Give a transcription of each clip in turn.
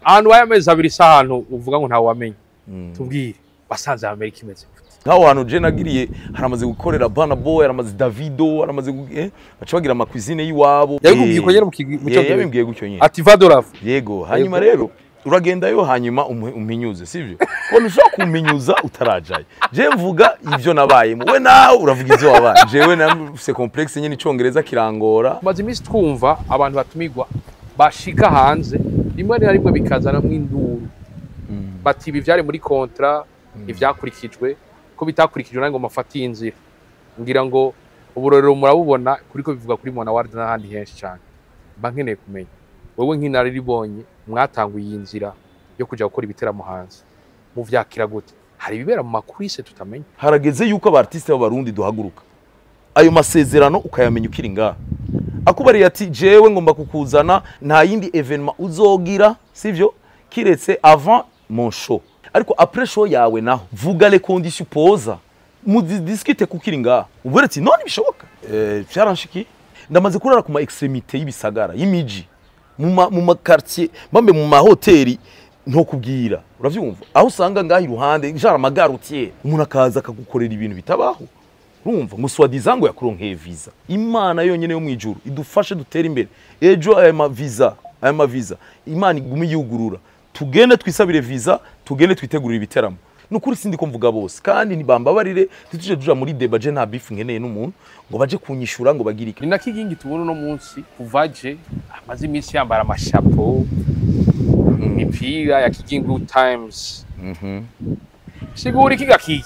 Ahantu waye amezi abiri si ahantu uvuga ngo ntawe wamenye. Tubwire, wasanze Amerika imeze gute? Nk'aho hantu je nagiriye haramaze gukorera Burna Boy, haramaze Davido, haramaze baca bagira ama cuisine y'iwabo. Yabikubwiye uko nyene mu cyongereza? Yabimbwiye gutyo nyene. Ati Vadorava. Yego, hanyuma rero uragendayo hanyuma umpinyuze, sivyo? Ko ntushobora kumpinyuza utarajayo. Je mvuga ivyo nabayemo, we nawe uravuga ivyo wabaye. Jewe nafise complexe nyene, icongereza kirangora. Tumaze iminsi twumva abantu batumigwa bashika hanze rimwe na rimwe bikazanamwo induru, bati ibi vyari muri contrat, ivyakurikijwe ko bitakurikijwe nange ngo mafate inzira. Ngira ngo uburorero murabubona kuriko bivuga kuri Mona Ward n'ahandi henshi cyane. Mba nkeneye kumenya wewe nk'inararibonye mwatanguye iyi nzira yo kuja gukora ibiteramo hanze, muvyakira gute? Hari ibibera mu ma coulisses tutamenya. Harageze yuko aba artiste b'abarundi duhaguruka. Ayo masezerano ukayamenya ukiri ngaha. Akubariye ati jewe ngomba kukuzana, nta yindi événement uzogira, sivyo? Kiretse avant mon show. Ariko après show yawe naho vuga les conditions posa, mudiscute kukiri ngaha. Ubure ati none bishoboka. Byaranshikiye. Ndamaze kurara ku ma extrémité y'ibisagara, y'imiji, mu ma quartier, bambe mu mahoteli ntokubwira. Uravyumva? Aho usanga ngaha iruhande, genre ama gare routière, umuntu akaza akagukorera ibintu bitabaho. Urumva ngo soi-disant ngo yakuronkeye visa. Imana yonyene yo mwijuru idufashe dutere imbere. Ejo aya ma visa Imana igume yugurura. Tugende twisabire visa, tugende twitegurire ibiteramo. Nukuri sindi ko mvuga bose kandi ntibambabarire, ntituje tuja muri débat. Je nta beef nkeneye n'umuntu ngo baje kunyishura ngo bagire iki. Ni na Kigingi tubona uno munsi kuva je amaze iminsi yambara amashapo, imipira ya Kigingi Times. Sigura iki gakiki?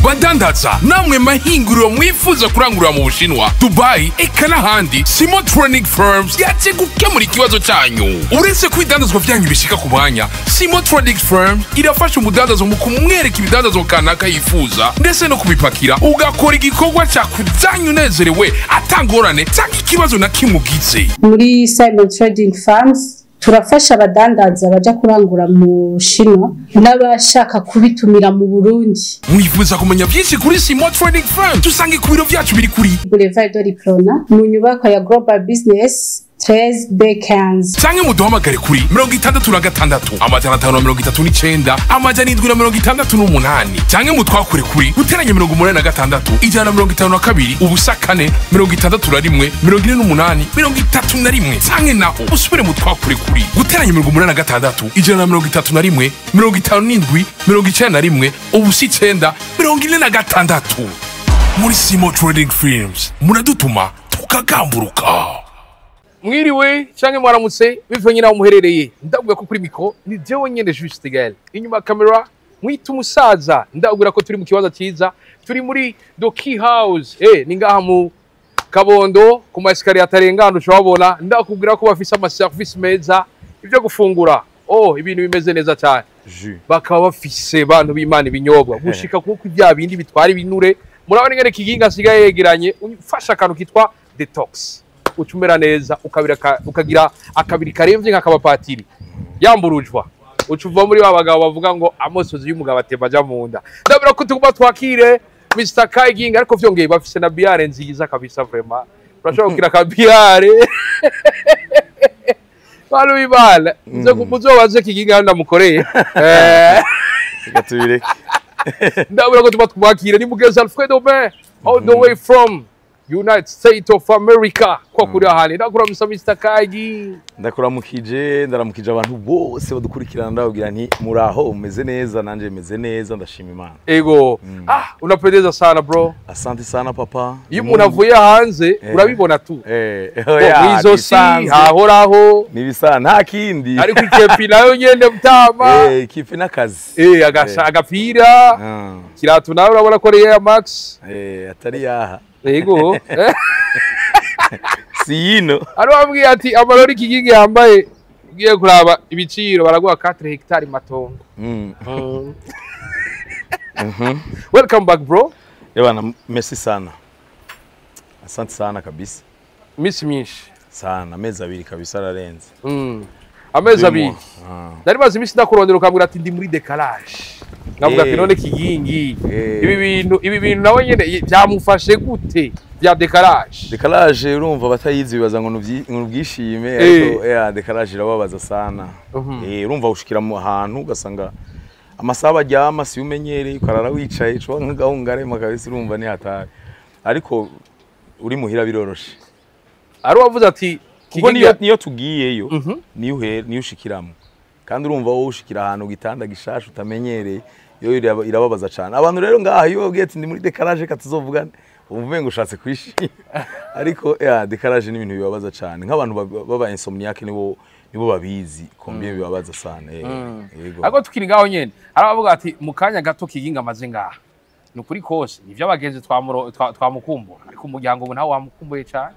Badandaza namwe mahinguriro mwifuza kurangurira mu Bushinwa, Dubai eka n'ahandi, Simo Trading Firms yaje gukemura ikibazo cyanyu. Uretse ko ibidandazwa byanyu bishika ku mwanya, Simo Trading Firms irafasha umudandazo mu kumwereka ibidandazwa kanaka yifuza ndetse no kubipakira, ugakora igikorwa cyakujyanye unezerewe atangorane cyangwa ikibazo na kimwe ugize. Muri Simon Trading Farms turafasha abadandaza baja kurangura mu Bushinwa n'abashaka kubitumira mu Burundi. Mwifuza kumenya byinshi kuri Simo Trading Firms, dusange ku biro byacu biri kuri Boulevard de l'Uprona, mu nyubako ya Global Business 13 B15. Canke muduhamagare kuri 66 539 768, canke mutwakure kuri guteranya 86 152 0 4 61 48 31, canke naho usubire mutwakure kuri guteranya 86 131 57 91 0 9 46. Muri Simo Trading Firms muradutuma tukagamburuka. Mwiriwe canke mwaramutse bivanye naho muherereye. Ndabwira ko kuri micro ni jewe nyene Juste Gael, inyuma ya kamera mwita umusaza. Ndabwira ko turi mu kibanza cyiza, turi muri The Key House, ni ngaha mu Kabondo ku ma escalier atarengana ushobora. Ndakubwira ko bafise ama service meza, ibyo gufungura, oh, ibintu bimeze neza cyane. Jus. Bakaba bafise, bantu b'Imana, ibinyobwa gushika kuko ibya bindi bitwara ibinure. Murabona ingene Kiginga asigaye yegeranye, ufasha akantu kitwa detox uca umera neza, ukagira akabiri karemvye nk'akabapatiri yamburujwa, uca uva muri ba bagabo bavuga ngo amosozi y'umugabo atemba aja mu nda. Ndabura ko tuguma twakire Mr Kiginga, ariko vyongeye bafise na bière nziza kabisa. Vraiment urashobora kugira ka bière, bantu b'Imana. Muzobaze Kiginga ndamukoreye. Reka tubireke. Ndabura ko tuba twakire ni Mugezi Alfredo Ben, all the way from United States of America, kwa kuri ahandi. Ndakuramutsa Mr Kagi. Ndakuramukije, ndaramukije abantu bose badukurikirana, ndababwira nti muraho, umeze neza? Nanje meze neza, ndashima Imana. Ego, ah, unapendeza sana bro. Asante sana papa. Iyo umuntu avuye hanze urabibona tu. Oya, mwizosi nibisanzwe. Hahoraho. Nibisa nta kindi. Ariko ikepi nayo nyene mutama. Kipe n'akazi. Agasha agapira. Kirato nawe urabona ko ari Air Max. Atari yaha. Ego. Si yino. Ari wambwiye ati amarori Kigingi yambaye, ugiye kuraba ibiciro baraguha 4 hectare matongo. Welcome back bro. Ebana, merci sana. Asante sana kabisa. Iminsi myinshi. Sana, amezi 2 kabisa ararenze. Amezi 2. Deux mois. Ah. Nari maze iminsi ndakurondera, ukambwira ati ndi muri décalage. Nkavuga ati none Kigingi, ibi bintu nawe nyene byamufashe gute? Vya décalage. Décalage, urumva batayizi bibaza ngo nubwishime, ariko décalage irababaza sana. Urumva ushikira mu hantu ugasanga amasaha baryama si umenyereye, ukarara wicaye ushobora nk'agahungarema kabisa, urumva ni hatari, ariko uri muhira biroroshe. Ari wavuze ati kuko Kigingi niyo tugiyeyo, niyo uhera, niyo ushikiramo, kandi urumva wowe ushikira ahantu gitanda gishasha utamenyereye, yo irababaza cyane. Abantu rero ngaha iyo babwiye ati ndi muri décalage, reka tuzovugane, wumva umengo ushatse kwishima, ariko ya décalage ni ibintu bibabaza cyane, nk'abantu baba insomniaque nibo babizi combien bibabaza sana, yego. Ariko tukiri ngaho nyene, hari abavuga ati mu kanya gato Kigingi amaze ngaha, ni ukuri kose nivyo, abagenzi twamukumbura, ariko umuryango ubu ntawe wamukumbuye cyane.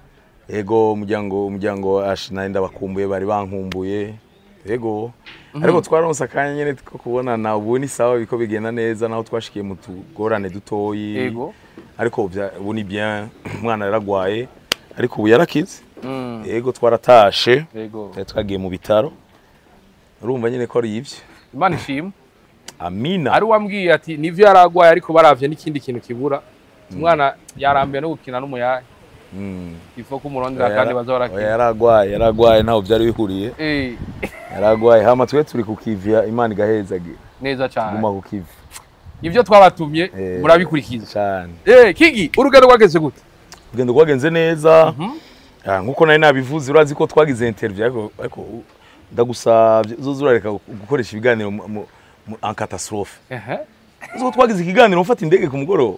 Ego, umuryango ash nari ndabakumbuye, bari bankumbuye, ego, ariko twaronse akanya nyene ko kubonana. Ubu ni sawa, biko bigenda neza naho twashikiye mu tugorane dutoyi. Ariko ubu ni bien. Umwana yaragwaye, ariko ubu yarakize. Ego, twaratashe. Twari twagiye mu bitaro, urumva nyene ko ari ivyo. Imana ishimwe. Amina. Ari wambwiye ati nivyo yaragwaye, ariko baravye n'ikindi kintu kibura, umwana yarambiye no gukina n'umuyaye. Ifo kumurondera kandi baza Oya, barakina. Yaragwaye, ntaho byari bihuriye. Yaragwaye, hama twe turi ku kivi, Imana igahezagira. Neza cyane. Guma ku kivi. Ivyo twabatumye murabikurikiza. Cyane. Kigi, urugendo rwageze gute? Urugendo rwagenze neza. Ah, nkuko nari nabivuze, urazi ko twagize interview, ariko ndagusabye uzoza urareka gukoresha ibiganiro en catastrophe. Uzi ko twagize ikiganiro ufata indege ku mugoroba?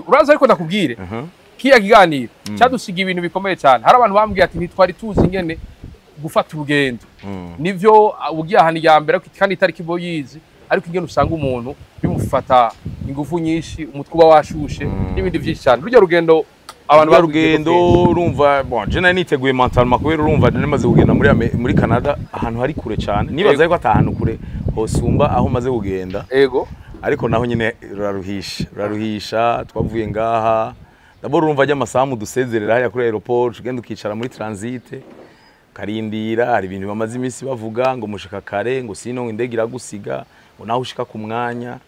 Uraza, ariko ndakubwire, kiya kiganiro cyadusiga ibintu bikomeye cyane. Hari abantu bambwiye ati ntitwari tuzi ingene gufata urugendo, nivyo ugiye ahantu iya mbere, ariko kandi itariki bo yizi, ariko ingene usanga umuntu bimufata ingufu nyinshi, umutwe uba washushe n'ibindi byinshi cyane. Rujya rugendo abantu Abantu barugendo rugendo, urumva, bon, je nari niteguye mentalement, kubera urumva nari maze kugenda muri Canada, ahantu hari kure cyane. Nibaza yuko atahantu kure hosumba aho maze kugenda. Ariko naho nyine ruraruhisha, ruraruhisha. Twavuye ngaha d'abord, urumva ajya amasaha mudusezerera hariya kuri aéroport, ugenda ukicara muri transit ukarindira. Hari ibintu bamaze iminsi bavuga ngo mushika kare, ngo sino ngo indege iragusiga, ngo naho ushika ku mwanya,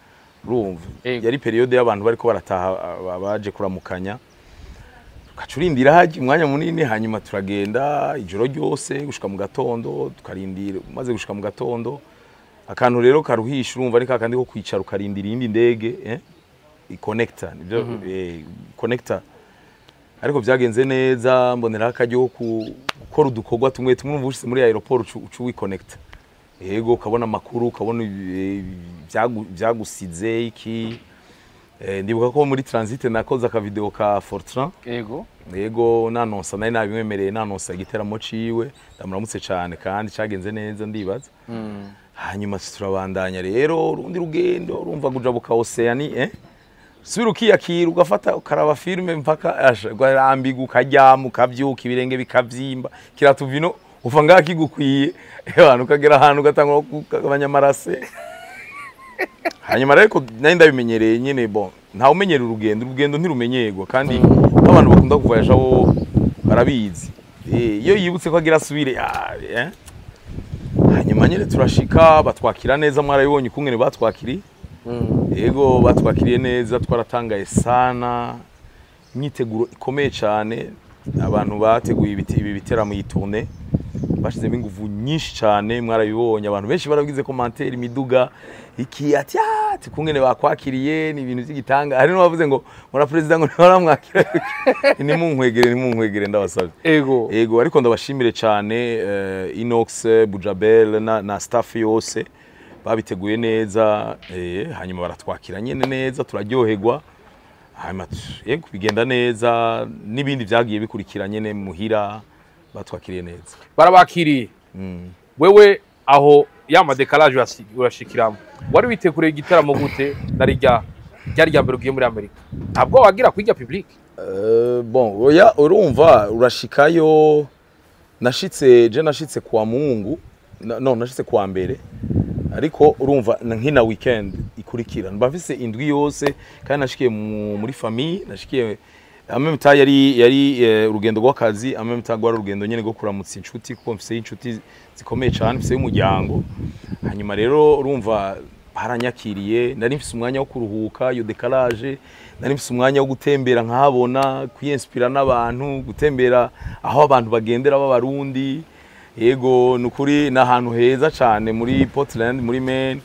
urumva. Yari période y'abantu bariko barataha, baje kuramukanya, tugaca urindira hajya umwanya munini. Hanyuma turagenda ijoro ryose gushika mu gatondo, tukarindira. Umaze gushika mu gatondo, akantu rero karuhisha, urumva ni kakandi ko kwicara ukarindira iyindi ndege, iconnecta, nibyo, connecta. Ariko byagenze neza, mboneraho akaryo ko gukora udukorwa tumwe tumwe. Urumva ushitse muri aéroport uca wiconnecta, yego, ukabona amakuru, ukabona vyagusize iki. Ndibuka ko muri transit nakoze akavideo ka Fortran. Yego, nanonsa nari nabimwemereye, nanonsa igiteramo ciwe, ndamuramutse cane, kandi cagenze neza ndibaza. Hanyuma turabandanya rero urundi rugendo, urumva kujabuka oceani, subira ukiyakira, ugafata ukaraba filme mpaka asha ukarambiga, ukaryama, ukavyuka ibirenge bikavyimba, kiratuvino uva ngaha kigukwiye, abantu ukagera ahantu ugatangura kugabanya amarase. Hanyuma rero ariko nari ndabimenyereye nyene. Bon, ntawe umenyera urugendo, urugendo ntirumenyerwa, kandi nk'abantu bakunda kuvoyaja bo barabizi. Iyo yibutse ko agira asubire, ah. Hanyuma nyene turashika, batwakira neza, mwarabibonye ukungene batwakiriye. Yego, batwakiriye neza, twaratangaye sana. Imyiteguro ikomeye cyane, abantu bateguye ibi biteramo, iyi tournée, bashizemo ingufu nyinshi cyane, mwarabibonye. Abantu benshi barabigize commentaire, imiduga iki, ati ah, ati kungene bakwakiriye ni ibintu by'igitanga. Hari n'abavuze ngo mura president ngo ntibaramwakira. Nimunkwegere, nimunkwegere, ndabasabye. Ego, ariko ndabashimire cyane, Inox Bujabel na staff yose babiteguye neza, hanyuma baratwakira nyene neza, turaryoherwa. Hanyuma yego, bigenda neza, n'ibindi byagiye bikurikira nyene muhira batwakiriye neza. Barabakiriye. Wewe aho ya ma décalage urashikiramo, wari witeguriye igitaramo gute? Nari rya ryari rya mbere ugiye muri Amerika, ntabwo wagira kwiga public? Bon, oya, urumva urashikayo, nashitse, je nashitse kwa Mungu no nashitse kwa mbere, ariko urumva nkina weekend ikurikira mba mfise indwi yose, kandi nashikiye muri famille, nashikiye en même temps yari urugendo rw'akazi, en même temps rwari urugendo nyene rwo kuramutsa inshuti, kuko mfise inshuti zikomeye cyane, mfise umuryango. Hanyuma rero urumva Baranyakiriye, nari mfise umwanya wo kuruhuka iyo décalage, nari mfise umwanya wo gutembera nkahabona, kwiyinspira n'abantu, gutembera aho abantu bagendera b'Abarundi. Yego, nukuri ni ahantu heza cyane muri Portland, muri Maine.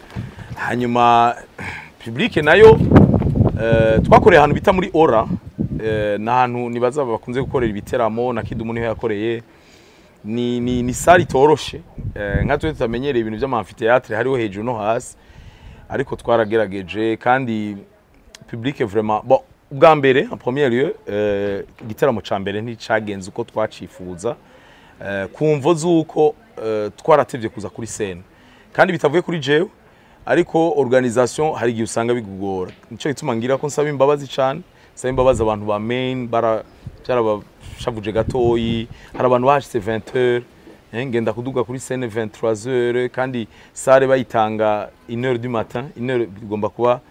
Hanyuma public nayo, twakoreye ahantu bita muri Ora, ni ahantu nibaza bakunze gukorera ibiteramo, na Kidumu niho yakoreye. Ni salle itoroshe, nka twe tutamenyereye ibintu by'ama amphithéâtre, hariho hejuru no hasi, ariko twaragerageje kandi public vraiment bon. Ubwa mbere, en premier lieu, igiteramo ca mbere nticagenze uko twacifuza, ku mvo z'uko twaratevye kuza kuri scène, kandi bitavuye kuri jewe, ariko organisation hari igihe usanga bigugora. Nico gituma ngira ko nsaba imbabazi cane, nsaba imbabazi abantu ba Maine, bara byarabashavuje gatoyi. Hari abantu bashitse 20 heures, ngenda kuduga kuri scène 23 heures, kandi salle bayitanga 1 heure du matin. 1 heure bigomba kuba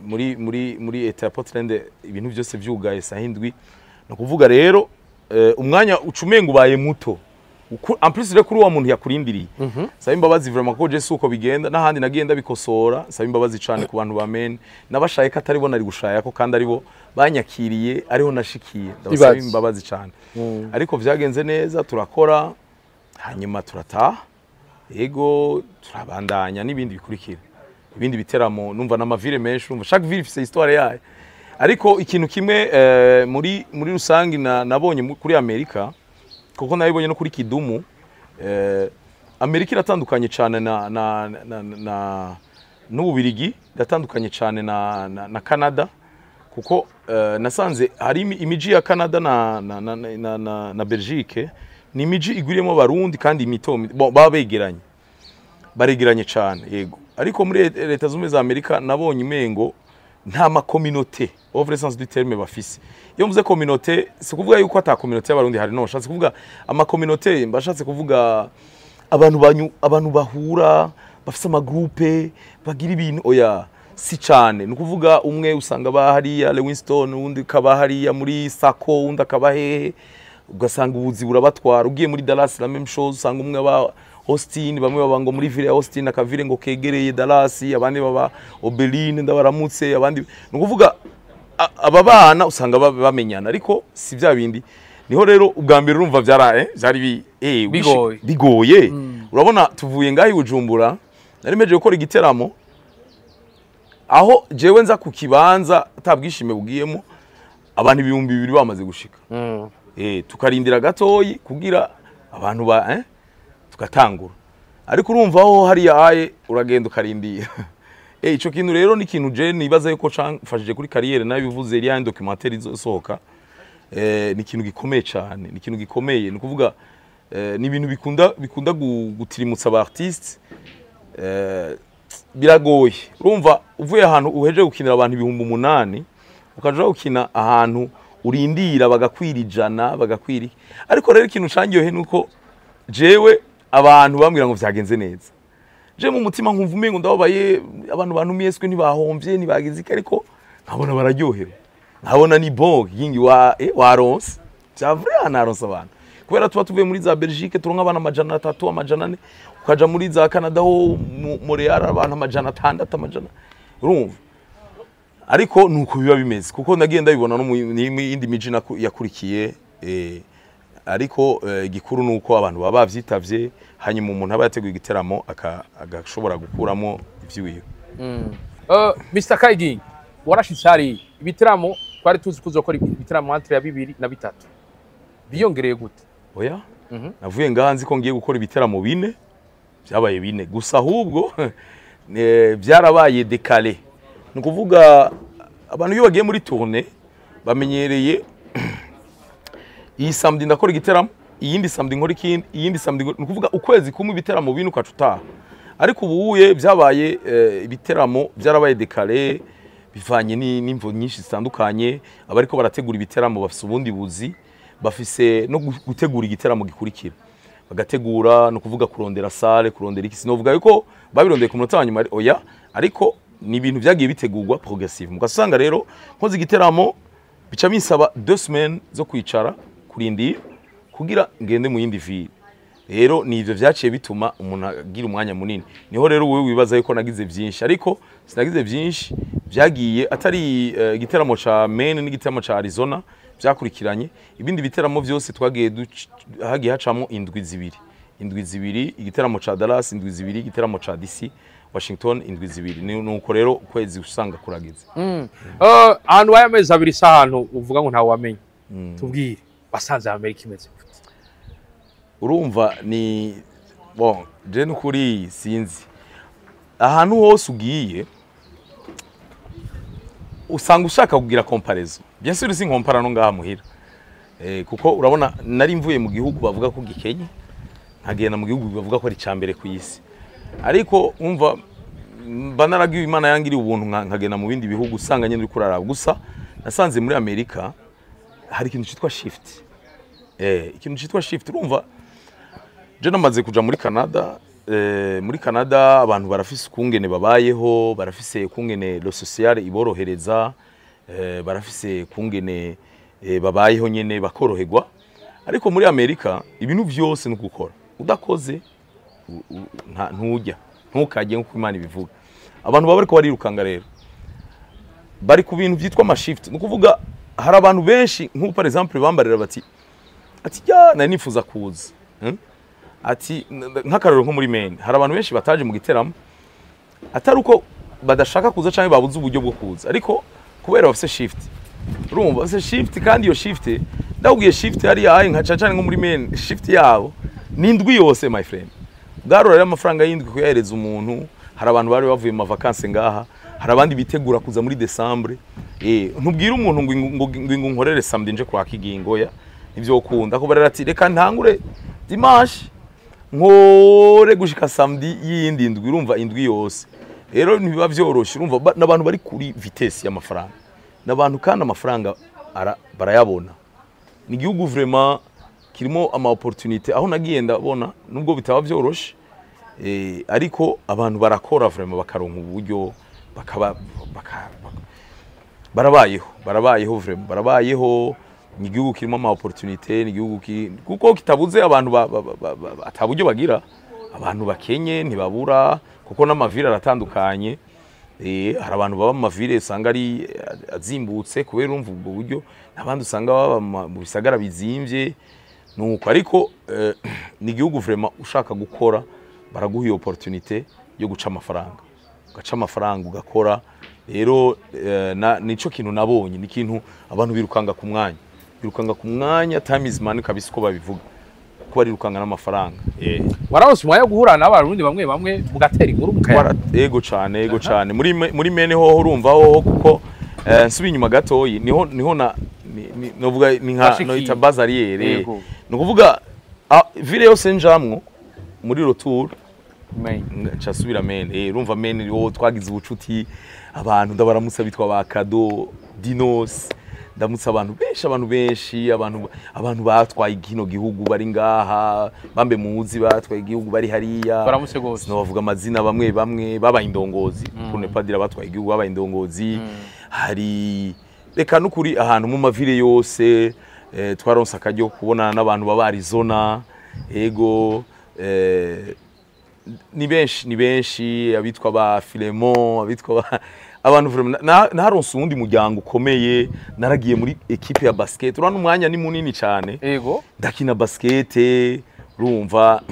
muri état ya Portland ibintu byose vyugaye saa 7. No kuvuga rero, umwanya ucumenga ubaye muto. En plus rero kuri wa muntu yakurindiriye. Saba imbabazi vraiment, ko je suko bigenda n'ahandi nagiye ndabikosora. Saba imbabazi cane ku bantu ba Maine, nabashaye ko atari bo nari gushaya ko, kandi aribo banyakiriye, ariho nashikiye. Ndabasaba Ibaze. imbabazi cane, ariko vyagenze neza, turakora, hanyuma turataha. Yego, turabandanya n'ibindi bikurikira, ibindi biteramo. Numva n'ama villes menshi, urumva chaque ville ifise histoire yayo, ariko ikintu kimwe, muri rusangi nabonye kuri Amerika, kuko nabibonye no kuri Kidumu, Amerika iratandukanye cyane na n'Ububirigi, iratandukanye cyane na Canada, kuko nasanze hari imiji ya Canada na Belgique ni imiji igwiriyemo Abarundi kandi mito, bon, baba begeranye, baregeranye cyane. Yego, ariko muri Leta Zunze za Amerika nabonye umengo nta ma communauté au vrai sens du terme bafise. Iyo mvuze communauté, si kuvuga yuko ata communauté y'Abarundi hari, no nshatse kuvuga ama communauté, mbashatse kuvuga abantu banyu, abantu bahura bafise ama groupe bagira ibintu. Oya, si cyane. Ni ukuvuga umwe usanga ba hariya Lewiston, uwundi kaba hariya muri Sako, uwundi akaba hehe, ugasanga ubuzi burabatwara. Ugiye muri Dallas, la même chose, usanga umwe aba Austin, bamwe baba ngo muri ville ya Austin, aka ville ngo kegereye Dallas, abandi baba Oberlin, ndabaramutse, abandi. Ni ukuvuga aba bana usanga bamenyana, ariko si bya bindi. Niho rero ubwa mbere urumva byara byari Bigoye. Bigoye. Urabona tuvuye ngaho i Bujumbura, nari meje gukora igiteramo aho jewe nza ku kibanza atabwishime bugiyemo, abantu 2000 bamaze gushika, tukarindira gatoyi kugira abantu ba tugatangura. Ariko urumva aho hariya aye uragenda ukarindira. Ico kintu rero ni ikintu je nibaza yuko camfashije kuri carrière. Nabivuze iriya documentaire izosohoka, ni ikintu gikomeye cyane, ni ikintu gikomeye. Ni ukuvuga, ni ibintu bikunda gutirimutsa aba artiste, biragoye. Urumva uvuye ahantu uheje gukinira abantu 8000, ukaja gukina ahantu urindira bagakwira 100, bagakwira iki. Ariko rero ikintu cangiyohe nuko jewe abantu bambwira ngo vyagenze neza, je mu mutima nkumva umengo ndababaye, abantu bantumiye swe ntibahomvye, ntibagize iki, ariko nkabona bararyohewe, nkabona ni bon yingi wa waronse vya vrai, naronse abantu, kubera tuba tuvuye muri za Belgique turonka abana 300, 400, ukaja muri za Canada ho Montreal abantu 600, amajana, urumva. Ariko nuko biba bimeze, kuko nagiye ndabibona no mu yindi miji yakurikiye. Ariko igikuru nuko abantu baba bavyitavye, hanyuma umuntu aba yateguye igiteramo agashobora gukuramo ivyiwiwe. Mr Kigingi, warashitse hariya, ibiteramo twari tuzi ko uzokora ibiteramo entre ya bibiri na bitatu, biyongereye gute? Oya, navuye ngaha nzi ko ngiye gukora ibiteramo bine, byabaye bine gusa, ahubwo byarabaye décalé. Ni ukuvuga abantu iyo bagiye muri tournée bamenyereye iyi samedi ndakora igiteramo, iyindi samedi nkora ikindi, iyindi samedi ni ukuvuga ukwezi kumwe ibiteramo bine, ukaca utaha. Ariko ubuye byabaye, ibiteramo byarabaye décalé bivanye n'imvo nyinshi zitandukanye. Abariko barategura ibiteramo bafise ubundi buzi, bafise no gutegura igiteramo gikurikira, bagategura, no kuvuga kurondera salle, kurondera iki. Sinovuga yuko babirondeye ku munota wa nyuma, oya, ariko ni ibintu byagiye bitegurwa progressive. Mugasanga rero nkoze igiteramo bica binsaba 2 semaines zo kwicara kurindira kugira ngende mu yindi ville. Rero ni ivyo vyaciye bituma umuntu agira umwanya munini. Niho rero wewe wibaza yuko nagize vyinshi, ariko sinagize vyinshi, vyagiye atari igiteramo ca Maine n'igiteramo ca Arizona vyakurikiranye. Ibindi biteramo vyose twagiye hagiye hacamwo indwi zibiri, indwi zibiri igiteramo ca Dallas, indwi zibiri igiteramo ca DC Washington, indwi zibiri. Nuko rero ukwezi usanga kurageze. Ahantu waye amezi 2 si ahantu uvuga ngo ntawe wamenye. Tubwire, wasanze Amerika imeze gute? Urumva ni bon, je nukuri sinzi, ahantu hose ugiye usanga ushaka kugira comparaison. Bien sûr sinkompara no ngaha muhira, kuko urabona nari mvuye mu gihugu bavuga ko gikenye, nkagenda mu gihugu bavuga ko ari icambere ku isi, ariko umva mba naragiwe Imana yangiriye ubuntu nkagenda mu bindi bihugu usanga nyene uri kuraraba. Gusa nasanze muri Amerika hari ikintu citwa shift, ikintu citwa shift. Urumva je namaze kuja muri Canada, muri Canada abantu barafise ukungene babayeho, barafise ukungene le social iborohereza, barafise ukungene babayeho nyene bakoroherwa. Ariko muri Amerika ibintu vyose ni gukora, udakoze ntujya, ntukajye nkuko Imana ibivuga. Abantu baba bariko barirukanga rero bari ku bintu vyitwa amashift. Ni ukuvuga hari abantu benshi nk'ubu par exemple bambarira bati ati ya nari nifuza kuza, Ati nk'akarorero nko muri Maine hari abantu benshi bataje mu giteramo, atari uko badashaka kuza canke babuze uburyo bwo kuza, ariko kubera bafise shift. Urumva bafise shift, kandi iyo shift ndabwiye shift yari yaye nka cane nko muri Maine shift yabo ni indwi yose my friend. Bwarora rero amafaranga y'indwi kuyahereza umuntu. Hari abantu bari bavuye mu vacances ngaha, hari abandi bitegura kuza muri Decembre. Ntubwira umuntu ngo ngo nkorere samedi nje kwa Kigingo, ya nivyo ukunda ko barara ati reka ntangure dimanche nkore gushika samedi y'indi ndwi. Urumva indwi yose rero ntibiba vyoroshe. Urumva n'abantu bari kuri vitesse y'amafaranga, n'abantu kandi amafaranga barayabona. Ni igihugu vraiment kirimo ama opportunité, aho nagiye ndabona nubwo bitaba vyoroshe, ariko abantu barakora vraiment bakaronka uburyo, bakaba barabayeho, barabayeho vraiment barabayeho. Ni igihugu kirimo ama opportunité, ni igihugu kuko kitabuze abantu ataburyo bagira, abantu bakenye ntibabura, kuko n'amavire aratandukanye. Hari abantu baba mu mavire usanga ari azimbutse kubera urumva ubwo buryo, n'abandi usanga baba mu bisagara bizimvye nuko. Ariko ni igihugu vraiment ushaka gukora baraguha iyo opportunité yo guca amafaranga, ugaca amafaranga ugakora. Rero nico kintu nabonye, ni ikintu abantu birukanga ku mwanya, birukanga ku mwanya, time is money kabisa uko babivuga, kuko barirukanga n'amafaranga. Wararonse umwanya wo guhura n'abarundi bamwe bamwe mugatera inkuru mukaya? Ego cane, ego cane. Muri Maine hoho urumva hoho kuko nsubiye inyuma gatoyi niho na novuga ni nka noita bazariere. Ni ukuvuga ville yose njamwo muri retour nca subira Maine. Urumva Maine ho twagize ubucuti, abantu ndabaramutsa bitwa ba Kado Dinos, ndamutsa abantu benshi, abantu benshi, abantu batwaye kino gihugu bari ngaha, bambe muzi batwaye igihugu bari hariya, baramutse gose. Sinobavuga amazina, bamwe bamwe babaye indongozi, pour ne pas dire batwaye igihugu babaye indongozi. Hari reka nukuri ahantu mu mavire yose twaronse akaryo kubonana n'abantu baba Arizona, ego ni benshi, ni benshi, abitwa ba Filemon, abitwa ba abantu vraiment naronse uwundi muryango ukomeye. Naragiye muri equipe ya basket, urabona umwanya ni munini cyane. Ego ndakina basket, urumva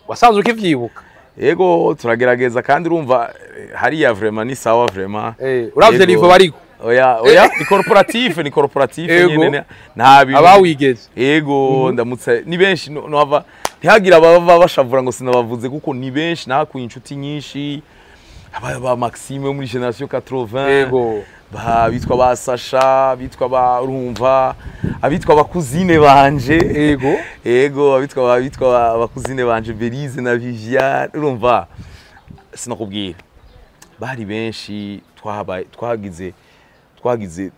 wasanzwe ukivyibuka? Ego turagerageza, kandi urumva hariya vraiment ni sawa vraiment. Uravye niveau bariko? Oya oya, ni corporatif, ni corporatif nyene, nta bintu abawigeze. Ego ndamutse ni benshi, no hava ntihagira ababa bashavura ngo sinabavuze, kuko ni benshi, nahakuye inshuti nyinshi, aba Maxime muri generation 80, ego ba bitwa ba Sacha, bitwa ba urumva, abitwa bakuzine banje, ego ego abitwa bakuzine banje Belize na Viviane, urumva sinakubwira bari benshi. Twahabaye twagize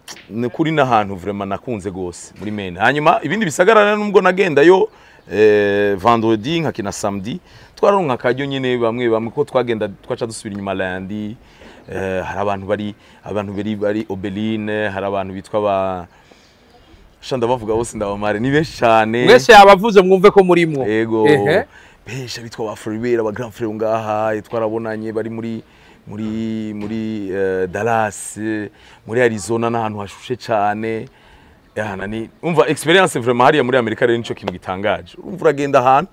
kuri n'ahantu vraiment nakunze gose muri Maine. Hanyuma ibindi bisagara nubwo nagendayo vendredi nkakina samedi, twararonka akaryo nyene bamwe bamwe ko twagenda twaca dusubira inyuma lundi. Hari abantu bari Obeline, hari abantu bitwa ba Sha, ndabavuga bose ndabamare, ni benshi cyane. Mwese yabavuze, mwumve ko murimwo. Ego. Benshi bitwa ba Floribert, aba grand frère ngaha twarabonanye, bari muri Dallas, muri Arizona, n'ahantu hashushe cyane. Yana ni umva experience vraiment hariya muri Amerika. Rero nico kintu gitangaje, urumva uragenda ahantu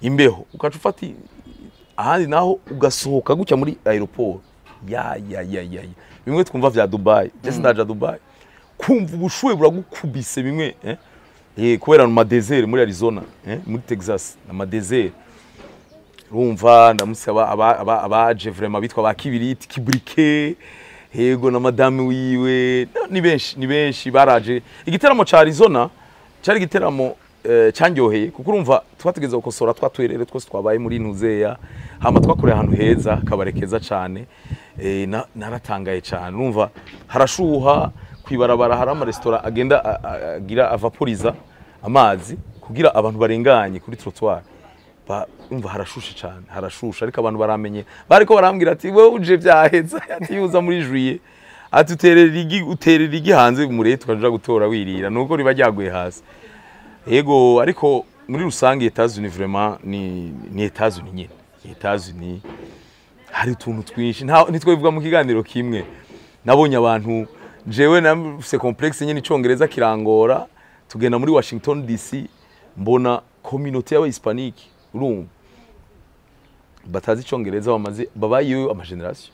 imbeho, ukaca ufata ahandi naho ugasohoka gutya muri aéroport, ya ya ya ya ya. Bimwe twumva vya Dubai, je sindaja Dubai, kumva ubushuhe buragukubise bimwe, kubera mu madésert muri Arizona, muri Texas na madésert. Urumva ndamusaba abaje vraiment bitwa ba Kibiriti Kibrike, yego, na madame wiwe. Ni benshi, ni benshi baraje. Igiteramo ca Arizona cari igiteramo cyanyoheye, kuko urumva twategeza gukosora twatwerere twose twabaye muri ntuzeya, hama twakoreye ahantu heza, kabare keza cane. Naratangaye cane. Urumva harashuha kwibarabara, hari amaresitora agenda agira avaporiza amazi kugira abantu barenganye kuri trottoir. Umva harashushe cyane, harashushe, ariko abantu baramenye, bariko barambwira ati: "Wewe uje vyaheza", ati: "Yuza muri juillet", ati: "Uterera igi, uterera igi hanze mure tukaja gutora wirira nuko riba ryaguye hasi." Yego, ariko muri rusange États-Unis vraiment ni États-Unis nyene. États-Unis hari utuntu twinshi ntitwivuga mu kiganiro kimwe. Nabonye abantu, jewe nafise complexe nyene, icongereza kirangora. Tugenda muri Washington DC, mbona communauté y'abahispanique, urumva batazi icongereza, bamaze babayeyo amagénération,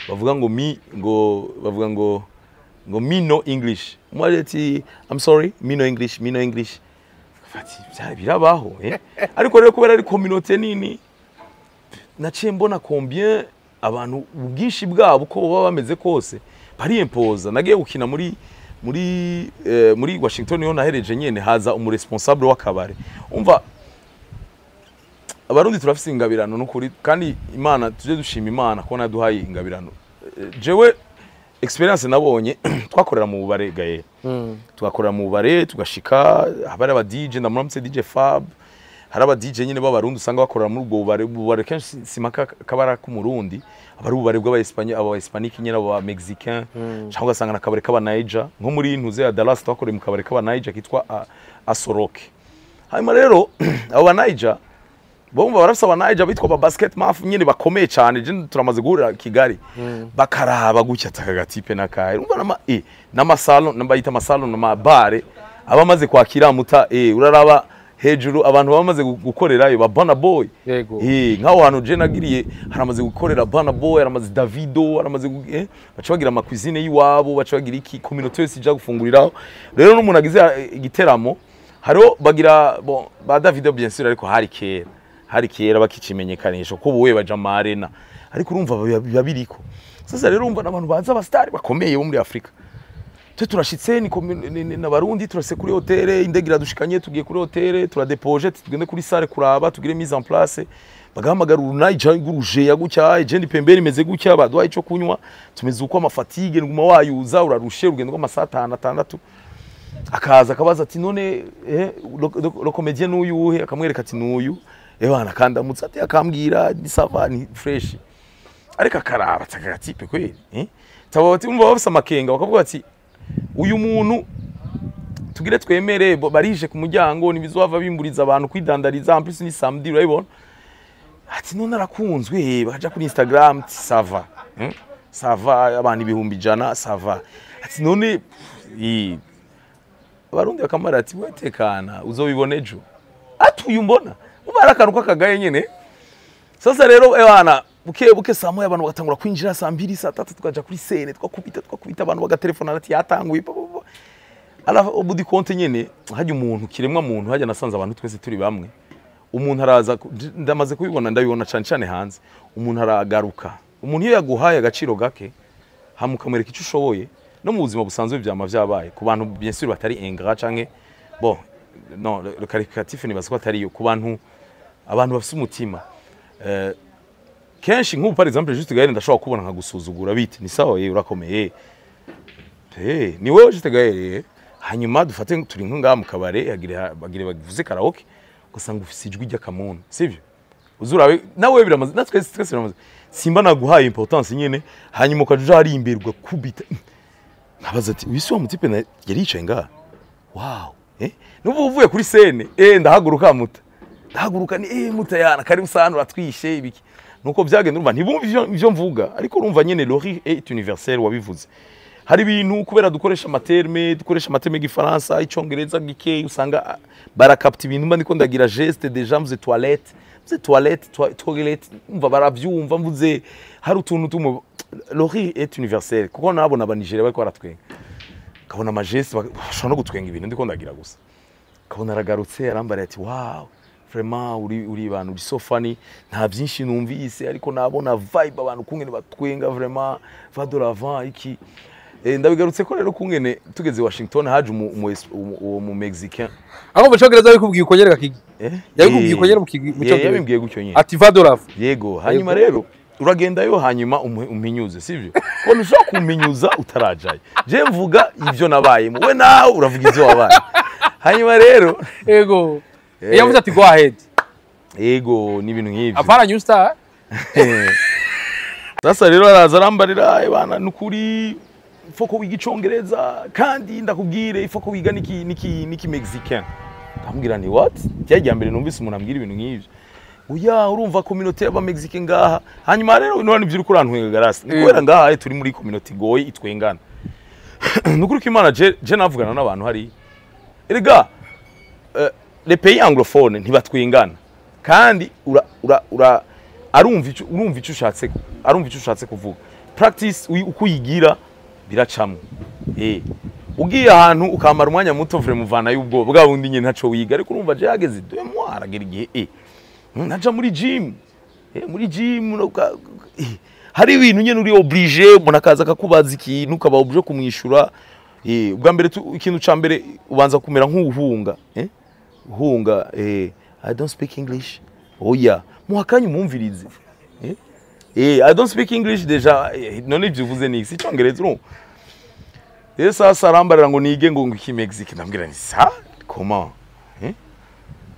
bavuga ngo mi ngo bavuga ngo "Me no English." Umwe ati: "I'm sorry, me no English, me no English." Ati birabaho, eh? Ariko rero kubera ari communauté nini, naciye mbona combien abantu ubwinshi bwabo uko baba bameze kose bariyempoza. Nagiye gukina muri Washington, niho nahereje nyene, haza umuresponsable w'akabare. Umva, Abarundi turafise ingabirano n'ukuri, kandi Imana tuje dushima Imana ko naduhaye ingabirano. Jewe experience nabonye, twakorera mu bubare gaye, tugakorera mu bubare, tugashika haba hari aba DJ, ndamuramutse DJ Fab. Hari aba DJ nyine b'Abarundi usanga bakorera muri ubwo bubare. Ububare kenshi simaka kabara k'Umurundi, aba ari ububare bw'Abaespanye, aba Hispanique nyine, aba Mexicain, cyangwa ugasanga nakabare k'aba Niger. Nko muri ntuze ya Dallas twakoreye mu kabare k'aba Niger kitwa Asoroke. Hanyuma rero abo ba Niger bumva barafise aba Niger bitwa ba Basket Maf nyine bakomeye cyane, je turamaze guhurira Kigali, bakaraba gutya ataka gatipe nakaye. Urumva nama n'amasalo bayita amasalo n'amabare abamaze kwakira muta, uraraba hejuru abantu bamaze gukorerayo ba Burna Boy. Nk'aho hantu je nagiriye haramaze gukorera Burna Boy, haramaze Davido, haramaze baca bagira ama cuisine y'iwabo, baca bagira iki, communauté yose ija gufunguriraho. Rero n'umuntu agize igiteramo hariho bagira, bon, ba Davido bien sûr, ariko hari kera, hari kera bakicimenyekanisha ko ubuye baja mu arena, ariko urumva biba biriko. Sasa rero urumva n'abantu baza, abastari bakomeye bo muri Afrika. Twe turashitse n'Abarundi, turase kuri hôtel, indege iradushikanye, tugiye kuri hôtel, turadepoje, tugende kuri salle kuraba tugire mise en place. Bagahamagara urunayija gurujeya gutya, ejendi pembeni imeze gutya, baduhaye ico kunywa, tumeze uko, amafatigue nguma wayuza, urarushe urugendo rw'amasaha 5, 6. Akaza akabaza ati: "None le comédien n'uyuhe?" Akamwereka ati: "N'uyu." Ebana kandamutse ati, akambwira ni ça va, ni fresh, ariko akaraba ati: "Aka gatipe kweli, eh?" Taba bati umva bafise amakenga, bakavuga ati: "Uyu muntu tugire twemere barije ku muryango, nibizova bimburiza abantu kwidandariza, en plus ni samedi." Urabibona ati: "None arakunzwe?" Bakaja kuri Instagram ati: "Ça va, Ça va, abantu 100,000, ça va." Ati: "None Abarundi bakamara ati: "Wetekana, uzobibona ejo." Ati: "Uyu mbona uba ari akantu k'akagaye nyene." Sasa rero ebana buke buke, saa 1 abantu bagatangura kwinjira, saa 2, saa 3 tukaja kuri scène, twakubita twakubita, abantu bagatelefona ati: "Yatanguye." Pa, pa, pa. Ala au bout du compte nyene hajya umuntu kiremwa muntu, hajya nasanze abantu twese turi bamwe. Umuntu araza ndamaze kubibona, ndabibona cane cane hanze, umuntu aragaruka. Umuntu iyo yaguhaye agaciro gake, hama ukamwereka icyo ushoboye, no mu buzima busanzwe vyama vyabaye ku bantu, bien sûr batari ingrat canke, bon, non, le qualificatif nibaza ko atari yo, ku bantu, abantu bafise umutima. Kenshi nk'ubu par exemple Juste Gaël, ndashobora kubona nkagusuzugura, bite, ni sawa, ye urakomeye, ni wowe Juste Gaël, hanyuma dufate turi nko ngaha mu kabare, bagire bagire bavuze karaoke, ugasanga ufise ijwi ry'akamuntu, sivyo? Uzurabe nawe biramaze, natwe twese biramaze, simba naguhaye importance nyene, hanyuma ukaja uja hari imbere ugakubita, nkabaza ati: "Uyu si wa mutipe yari yicaye ngaha?" Wow, nubu uvuye kuri scène, ndahaguruka muta, ndahaguruka ni muta yana, karibu sana, uratwishe ibiki. Nuko byagenda. Urumva ntibumva ivyo mvuga, ariko urumva nyene le rire est universel. Wabivuze, hari ibintu kubera dukoresha ama termes y'igifaransa, icongereza gikeyi, usanga barakapta ibintu mba ndiko ndagira geste. Déjà mvuze toilette, mvuze toilette, toilette, umva baravyumva. Mvuze hari utuntu tumwe, le rire est universel, kuko nabona abanigeria bariko baratwenga, kabona ama gestes, bashobora no gutwenga ibintu ndiko ndagira gusa. Kabona aragarutse, arambara ati: "Wow, vraiment uri bantu, uri so funny. Nta byinshi numvise, ariko nabona vibe, abantu kungene batwenga, vraiment va de l'avant." Iki ndabigarutse ko rero kungene tugeze Washington haje uwo mu Mexicain. Aho mu Cyongereza yabikubwiye uko nyereka kigi? Eh? Yabikubwiye uko nyene mu Cyongereza? Yabimbwiye gutyo nyene. Ati: "Va de l'avant." Yego. Hanyuma rero uragendayo, hanyuma umpinyuze, sivyo? Ko ntushobora kumpinyuza utarajayo. Je mvuga ivyo nabayemo, we nawe uravuga ivyo wabaye. Hanyuma rero Yavuze ati: "Go ahead." Yego, n'ibintu nk'ivyo. Apana new star. Sasa rero araza arambarira: "Bana, nukuri ifo ko wiga icongereza, kandi ndakubwire, ifo ko wiga niki Mexicain." Ndamubwira ni: "What?" Ryari rya mbere numvise umuntu ambwira ibintu nk'ivyo. Oya, urumva communauté y'aba Mexicain ngaha. Hanyuma rero none ivyo uriko urantwenga garasi ni kubera ngaha turi muri communauté igoye itwengana. Nukuri ko Imana, je navugana n'abantu hari, erega les pays anglophones ntibatwengana, kandi ura ura ura arumva ico, urumva ico ushatse, arumva ico ushatse kuvuga. Practice uko uyigira biracamwo. Ugiye ahantu ukamara umwanya muto, vraiment uvana y'ubwoba bwa bundi nyine, ntaco wiga. Ariko urumva je yageze 2 mois, aragera igihe naja muri gym, muri gym hari ibintu nyene uri obligé, umuntu akaza akakubaza ikintu, ukaba obligé kumwishura. Ubwa mbere ikintu ca mbere ubanza kumera nk'uhunga, uhunga, "I don't speak English." Oya, muhakanye umwumvirize. "I don't speak English." Déjà none ivyo uvuze ni iki? Icongereza. Urumva rero sasa arambarira ngo nige ngo iki Mexique. Ndambwira ni ça comment?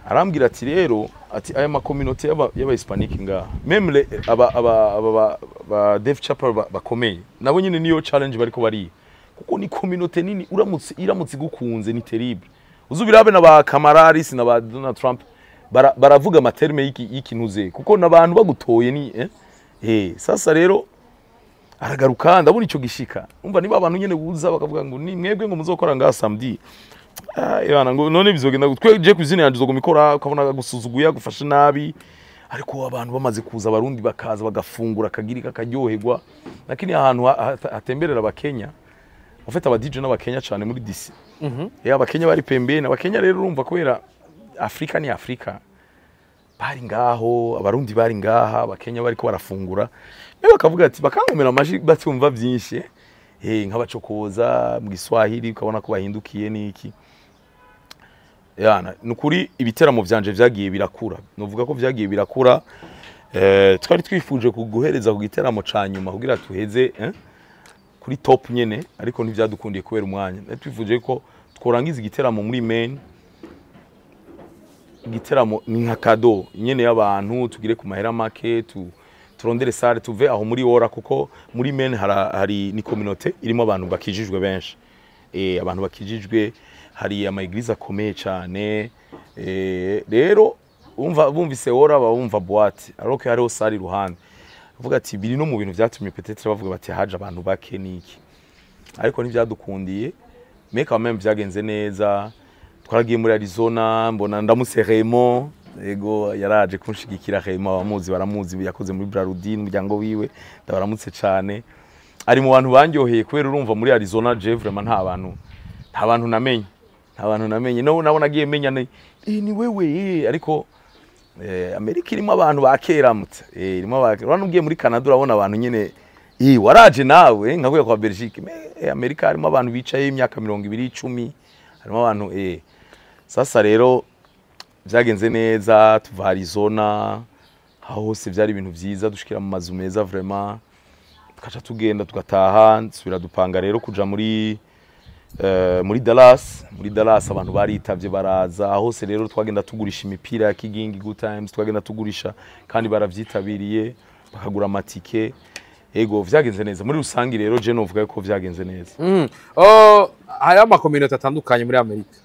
Arambwira ati rero, ati aya ma communauté y'aba hispanique ngaha, même les aba ba Dave Chappelle bakomeye, nabo nyine niyo challenge bariko bari, kuko ni communauté nini. Uramutse iramutse igukunze ni terrible. Uzubirabe na ba Kamala Harris na ba Donald Trump, baravuga ama termes y'ikintuze, kuko n'abantu bagutoye ni sasa rero aragaruka, ndabona ico gishika. Umva, niba abantu nyene buza bakavuga ngo ni mwebwe ngo muzokora ngaha samedi. Ah, yana ngo none bizogenda gute? Twe je cuisine yanje uzoguma ikora, ukabona gusuzuguye, agufashe nabi. Ariko abantu bamaze kuza, abarundi bakaza bagafungura akagiri kakaryoherwa. Lakini ahantu hatemberera abakenya, ufite aba DJ n'abakenya cyane muri DC. Abakenya bari pembeni. Abakenya rero urumva kubera Afrika ni Afrika, bari ngaho, abarundi bari ngaha, abakenya bariko barafungura, be bakavuga ati, bakankomera amashi, batumva byinshi, nkabacokoza mu Giswahili, ukabona ko bahindukiye niki. Yana nukuri ibiteramo vyanje vyagiye birakura, novuga ko vyagiye birakura. Twari twifuje kuguhereza ku giteramo ca nyuma kugira tuheze kuri top nyene, ariko ntivyadukundiye kubera umwanya. Twari twifuje ko tworangiza igiteramo muri Maine, igiteramo ni nka cadeau nyene y'abantu, tugire ku mahera make, turondere salle, tuve aho muri ora, kuko muri Maine hari ni communauté irimo abantu bakijijwe benshi, abantu bakijijwe, hari ama église akomeye cyane. Rero umva bumvise ora bumva boîte, alors que hariho salle iruhande. Avuga ati biri no mu bintu vyatumye peut-être bavuga bati haje abantu bake niki, ariko ntivyadukundiye. Mais quand même vyagenze neza. Twaragiye muri Arizona, mbona ndamutse Raymond. Ego, yaraje kunshigikira. Raymond abamuzi baramuzi, yakoze muri Brarudi, umuryango wiwe ndabaramutse cyane. Ari mu bantu banyoheye, kubera urumva muri Arizona je vraiment nta bantu namenye, nta bantu namenye. No nabona agiye menya ni wewe, ariko Amerika irimo abantu bakeramutse, irimo abakera. Urabona ugiye muri Canada urabona abantu nyene, waraje nawe nkavuye kwa Belgique. Mais Amerika harimo abantu bicaye imyaka 20, 10, harimo abantu. Sasa rero byagenze neza, tuva Arizona, aho hose byari ibintu vyiza, dushikira mu mazu meza vraiment, tukaca tugenda tugataha. Nsubira dupanga rero kuja muri Dallas. Muri Dallas abantu baritavye baraza. Aho hose rero twagenda tugurisha imipira ya Kigingi Good Times, twagenda tugurisha kandi baravyitabiriye, bakagura amatike. Ego, vyagenze neza muri rusangi. Rero je novuga ko vyagenze neza. Oh, hariho ama communautés atandukanye muri Amerika.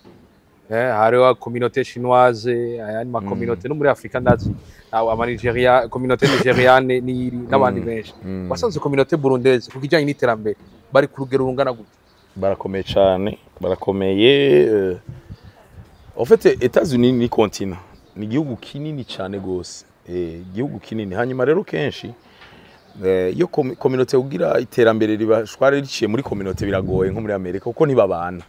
Hariho communauté chinoise, ayandi ma communauté no muri Afrika ndazi abo ama Nigeria, communauté nigériane n'iri n'abandi benshi. Wasanze communauté burundaise ku kijyanye n'iterambere bari ku rugero rungana gute? Barakomeye cyane, barakomeye. En fait, États-Unis ni continent, ni igihugu kinini cyane gose, igihugu kinini. Hanyuma rero kenshi iyo communauté kugira iterambere ribashware riciye muri communauté biragoye nko muri Amerika, kuko ntibabana,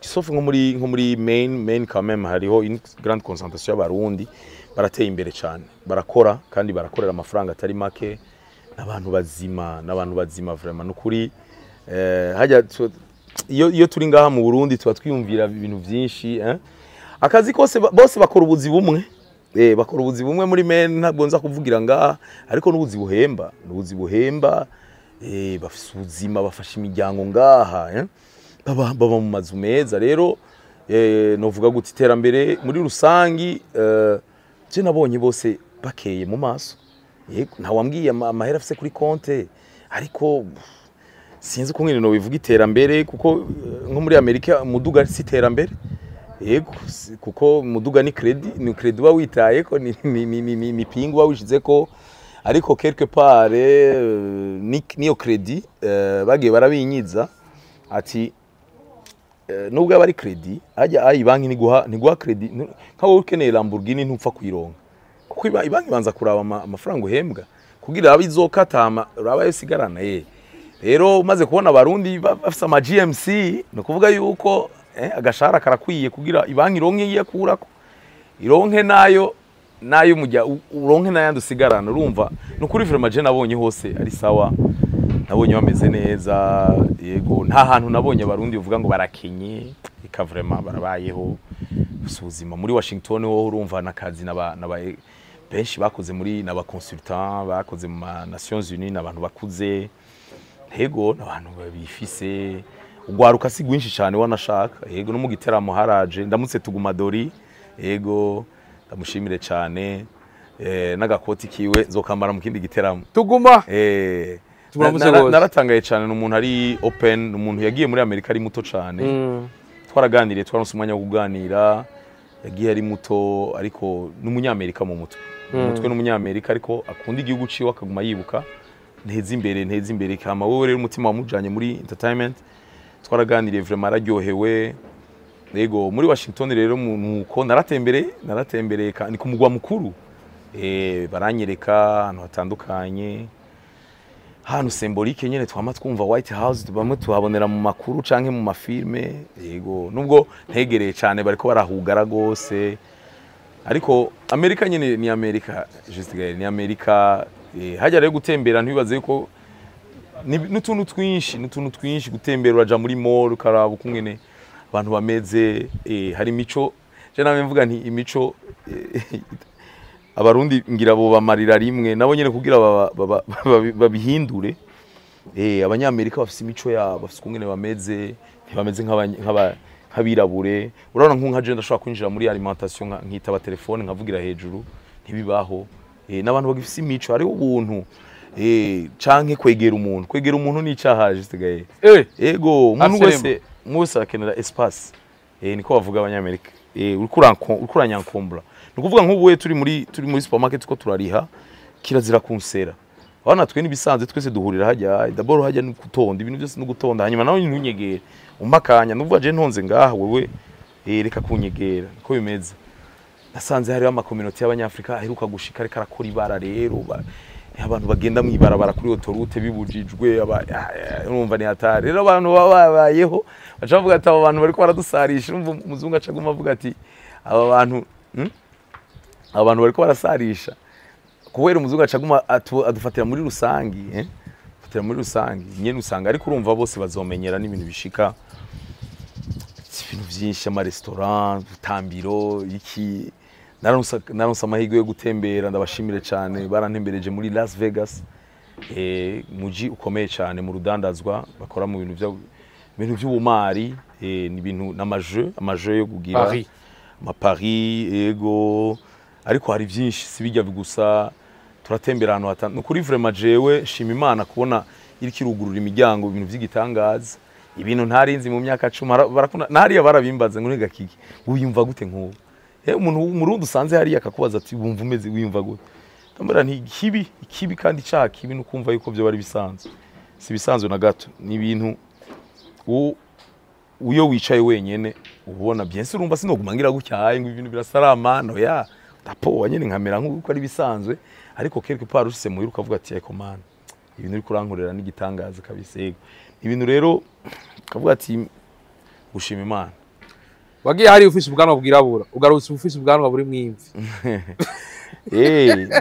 sauf nko muri Maine quand même hariho une grande concentration y'Abarundi. Barateye imbere cyane, barakora kandi barakorera amafaranga atari make, n'abantu bazima, n'abantu bazima vraiment, nukuri. Hajya iyo turi ngaha mu Burundi tuba twiyumvira ibintu byinshi, eh? Akazi kose bose bakora ubuzi bumwe, bakora ubuzi bumwe muri Maine, ntabwo nza kuvugira ngaha, ariko n'ubuzi buhemba, n'ubuzi buhemba. Bafise ubuzima, bafasha imiryango ngaha, eh? Baba mu mazu meza. Rero novuga guti iterambere muri rusangi, je nabonye bose bakeye mu maso. Yego, ntawambwiye amahera afise kuri konte, ariko sinzi uko ngene nobivuga iterambere, kuko nko muri Amerika umuduga si iterambere. Yego, kuko umuduga ni crédit, ni crédit uba witayeko, ni pingu uba wishizeko, ariko quelque part niyo crédit bagiye barabinyiza ati nubwo aba ari crédit ajya ayi banki ntiguha crédit nka wowe ukeneye Lamborghini ntupfa kuyironka, kuko ibanki ibanza kuraba amafaranga uhembwa kugira abe izokatama uraba yo sigarana. Rero umaze kubona Abarundi bafise ama GMC, ni ukuvuga yuko agashahara karakwiye kugira ibanki ironke iyakurako, ironke nayo mujya uronke n'ayandi usigarana. Urumva, ni ukuri vraiment je nabonye hose ari sawa, nabonye bameze neza. Yego, nta hantu nabonye Abarundi uvuga ngo barakenye, eka vraiment barabayeho, bafise ubuzima. Muri Washington ho urumva n'akazi n'aba benshi bakoze muri n'aba consultant bakoze mu ma Nations Unies, n'abantu bakuze. Yego, n'abantu bifise ugwaruka si rwinshi cyane wanashaka. Yego, no mu giteramo haraje ndamutse Tuguma Dori. Yego, ndamushimire cyane, n'agakoti kiwe nzokambara mu kindi giteramo. Tuguma. Turamutse gose. Naratangaye cyane, ni umuntu ari open, ni umuntu yagiye muri Amerika ari muto cyane. Twaraganiriye, twaronse umwanya wo kuganira. Yagiye ari muto, ariko n'Umunyamerika mu mutwe, mu mutwe n'Umunyamerika, ariko akunda igihugu ciwe, akaguma yibuka nteze imbere, nteze imbere. Kama wewe rero umutima wamujanye muri entertainment. Twaraganiriye vraiment, araryohewe. Yego, muri Washington rero nuko naratembereye, ni ku mugwa mukuru, baranyereka ahantu hatandukanye, ahantu symbolique nyene twama twumva White House, bamwe tuhabonera mu makuru canke mu ma films. Yego, nubwo ntegereye cyane bariko barahugara gose, ariko Amerika nyene ni Amerika, juste Gaël, ni Amerika. Hajya rero gutembera ntibibaze yuko n'utuntu twinshi, n'utuntu twinshi. Gutembera uraja muri mall ukaraba ukungene abantu bameze, hari imico. Je namwe mvuga nti imico, Abarundi ngira bo bamarira rimwe nabo nyene kugira babihindure. Abanyamerika bafise imico yabo, bafise ukungene bameze, ntibameze nk'abirabure. Urabona nka je ndashobora kwinjira muri alimentation nkitaba telefone nkavugira hejuru, ntibibaho. N'abantu bagifise imico, hariho ubuntu, canke kwegera umuntu, kwegera umuntu ni icaha gisigaye. Ego, umuntu Absolument. wese, umuntu wese arakenera espace, niko bavuga Abanyamerika. Uriko uranyankumbura, ni ukuvuga nk'ubu we turi muri supermarket ko turariha, kirazira kunsera. Abana twe nibisanzwe, twese duhurira hajya. D'abord hajya ni gutonda, ibintu byose no gutonda, hanyuma nawe ntunyegere umakanya nuvuga je ntonze ngaha, wewe reka kunyegera, niko bimeze. Nasanze hariho ama communauté y'Abanyafrika aheruka gushika ariko arakora ibara. Rero abantu bagenda mw'ibarabara kuri autoroute bibujijwe, urumva ni hatari. Rero abantu baba babayeho baca bavuga ati aba bantu bariko baradusarisha. Urumva umuzungu aca aguma avuga ati aba bantu, Aba bantu bariko barasarisha, kubera umuzungu aca aguma adufatira muri rusangi, eh? Afatira muri rusangi nyene usanga, ariko urumva bose bazomenyera n'ibintu bishika, ibintu byinshi, amaresitora, utambiro iki. Naronse amahirwe yo gutembera, ndabashimire cyane, barantembereje muri Las Vegas, muji ukomeye cyane mu rudandazwa, bakora mu bintu bya ibintu by'ubumari, ni ibintu n'ama jeux, ama jeux yo kugira Paris. Ama paris. Ego, ariko hari byinshi, si bijya gusa, turatembera ahantu hatandukanye. Kuri vraiment jewe shima Imana kubona iriko irugurura imiryango, ibintu by'igitangaza. Ibintu ntarinzi mu myaka 10 barakunda nariya barabimbaza ngo nega kiki wiyumva gute nk'ubu. Umuntu umurundi usanze hariya akakubaza ati wumva umeze wiyumva gute, ndamubwira nti ikibi ikibi kandi cyaha kibi nukumva yuko byo bari bisanzwe, si bisanzwe na gato. Ni ibintu uyo wicaye wenyene ubona bien sûr urumva sinoguma ngira gutya ngo ibintu birasarama no ya ndapowa nyene nkamera nk'uko ari bisanzwe, ariko quelque part ushise muhira ukavuga ati eko man ibintu uri kurankorera n'igitangaza kabisa. Yego ibintu rero kavuga ati gushima Imana. Wagiye hari ufise ubwanwa bwirabura ugarutse ufise ubwanwa buri mwimvi.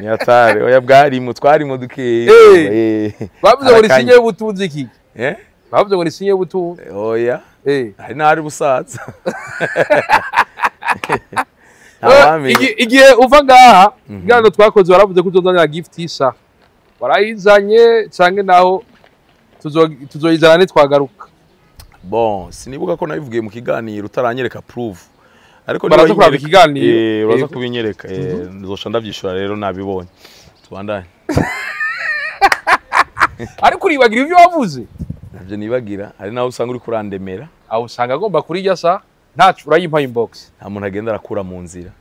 Ni atare oya bwarimo twarimo dukeye. Bavuze ngo risinye y'ubutunzi iki? Bavuze ngo risinye y'ubutunzi. Oya. Hari nari busaza. Igihe uva ngaha ngano twakoze waravuze ko uzozanira gift isa. Warayizanye canke naho tuzoyizana nitwagaruka. Bon, sinibuka ko nabivugiye mu kiganiro utaranyereka proof. Ariko baraza kuraba ikiganiro. Uraza kubinyereka. Nzosha ndavyishura rero nabibonye. Tubandanye. Ariko uribagira ivyo wavuze? Navyo nibagira, hari naho usanga uri kurandemera. Aho usanga agomba kurirya sa ntacu urayimpa inbox. Nta muntu agenda arakura mu nzira.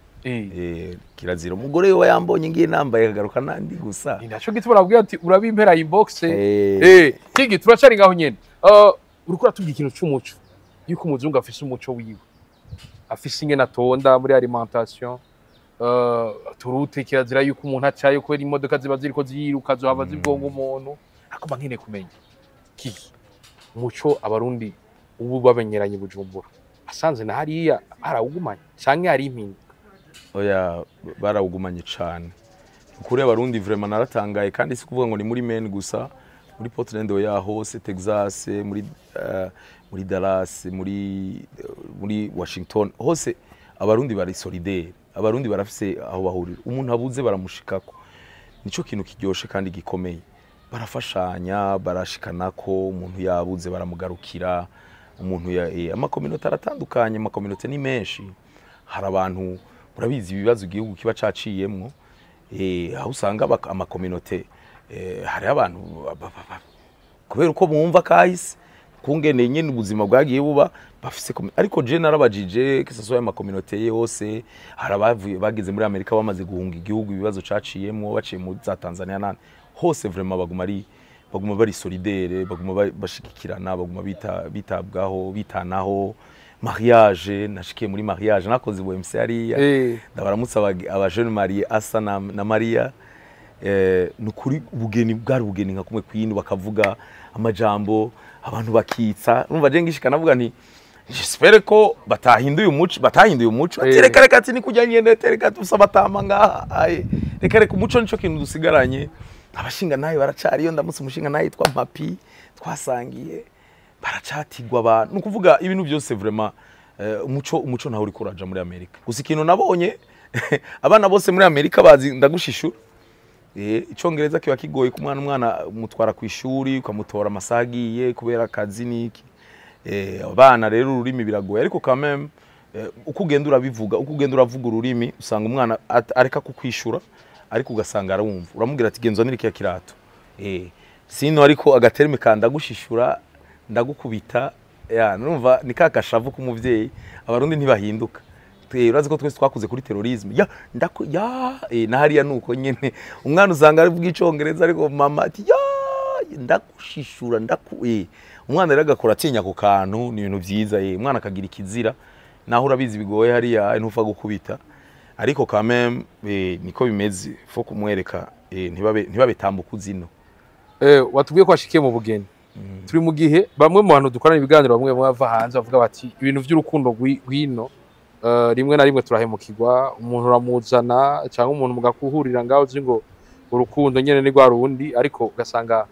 Kirazira umugore we yambonye ngiye nambaye akagaruka nandi gusa. Ni naco gituma nabwiye ati urabimpera inbox. Kigi turacari ngaho nyene. Uriko uratubwira ikintu c'umuco. Yuko umuzungu afise umuco wiwe. Afise ingene atonda muri alimentation. Turute kirazira yuko umuntu acaye ko imodoka ziba ziriko ziruka zohava zigonga umuntu. Akoma nkene kumenya. Kigi umuco abarundi ubu babenyeranye Bujumbura. Asanze na hariya arawugumanye canke ari impinduka. Oya barawugumanye cane. Ukuri abarundi vraiment naratangaye kandi si kuvuga ngo ni muri Maine gusa, muri Portland oya hose, Texas, muri Dallas, muri Washington hose abarundi bari solidaire. Abarundi barafise aho bahurira. Umuntu abuze baramushikako. Nico kintu kiryoshe kandi gikomeye. Barafashanya, barashikanako, umuntu yabuze baramugarukira, umuntu ya amakominote aratandukanye, amakominote ni menshi. Hari abantu murabizi ibibazo igihugu kiba caciyemwo, aho usanga amakominote hari abantu kubera uko bumva kahise kungene nyene ubuzima bwagiye buba bafise. Ariko je narabajije kisaso ya makominote yose, hari abavuye bageze muri Amerika bamaze guhunga igihugu ibibazo caciyemwo baciye mu za Tanzania nane hose vraiment baguma bari solidaire, baguma bashikikirana, baguma bitabwaho, bitanaho. Mariage nashikiye muri mariage nakoze bo MC hariya ndabaramutsa aba jeune marié asa na Maria. Nukuri ubugeni bwari ubugeni nka kumwe kwindu bakavuga amajambo abantu bakitsa. Urumva je ngishika navuga nti j'espère ko batahinduye umuco, reka reka ati ni kujya nyene reka tusaba batama ngaha reka reka umuco nico kintu dusigaranye. Abashinga naye baracariyo, ndamutse umushinga naye yitwa Mpapi twasangiye baracatigwa abantu. Nukuvuga ibintu byose vraiment umuco naho uri kuraja muri Amerika. Gusa ikintu nabonye abana bose muri Amerika bazi ndagushishura. Icongereza kiba kigoye ku mwana, umwana mutwara ku ishuri ukamutora amasaha agiye kubera akazi niki. Abana rero ururimi biragoye, ariko quand même uko ugenda urabivuga, uko ugenda uravuga ururimi usanga umwana areka kukwishura, ariko ugasanga arumva. Uramubwira ati genzo niriki kirato. Sino ariko agaterme kanda gushishura ndagukubita ya nurumva ni kakashavu kumuvyeyi. Abarundi ntibahinduka. Urazi ko twese twakuze kuri terrorisme ya ndako ya na hariya nuko nyene umwana usanga ari vuga icongereza ariko mama ati ya ndagushishura ndaku umwana rero agakora atinya ku kantu. Ni ibintu vyiza umwana akagira ikizira naho urabizi bigoye hariya ntufa gukubita, ariko quand même niko bimeze fo kumwereka ntibabe tambuka zino. Watubwiye ko washikiye mu bugeni. Turi mu gihe bamwe mu bantu dukorana ibiganiro bamwe bava hanze bavuga bati ibintu by'urukundo rwino rimwe na rimwe turahemukirwa, umuntu uramuzana cyangwa umuntu mugakuhurira ngaho uzi ngo urukundo nyene ni rwa rundi, ariko ugasanga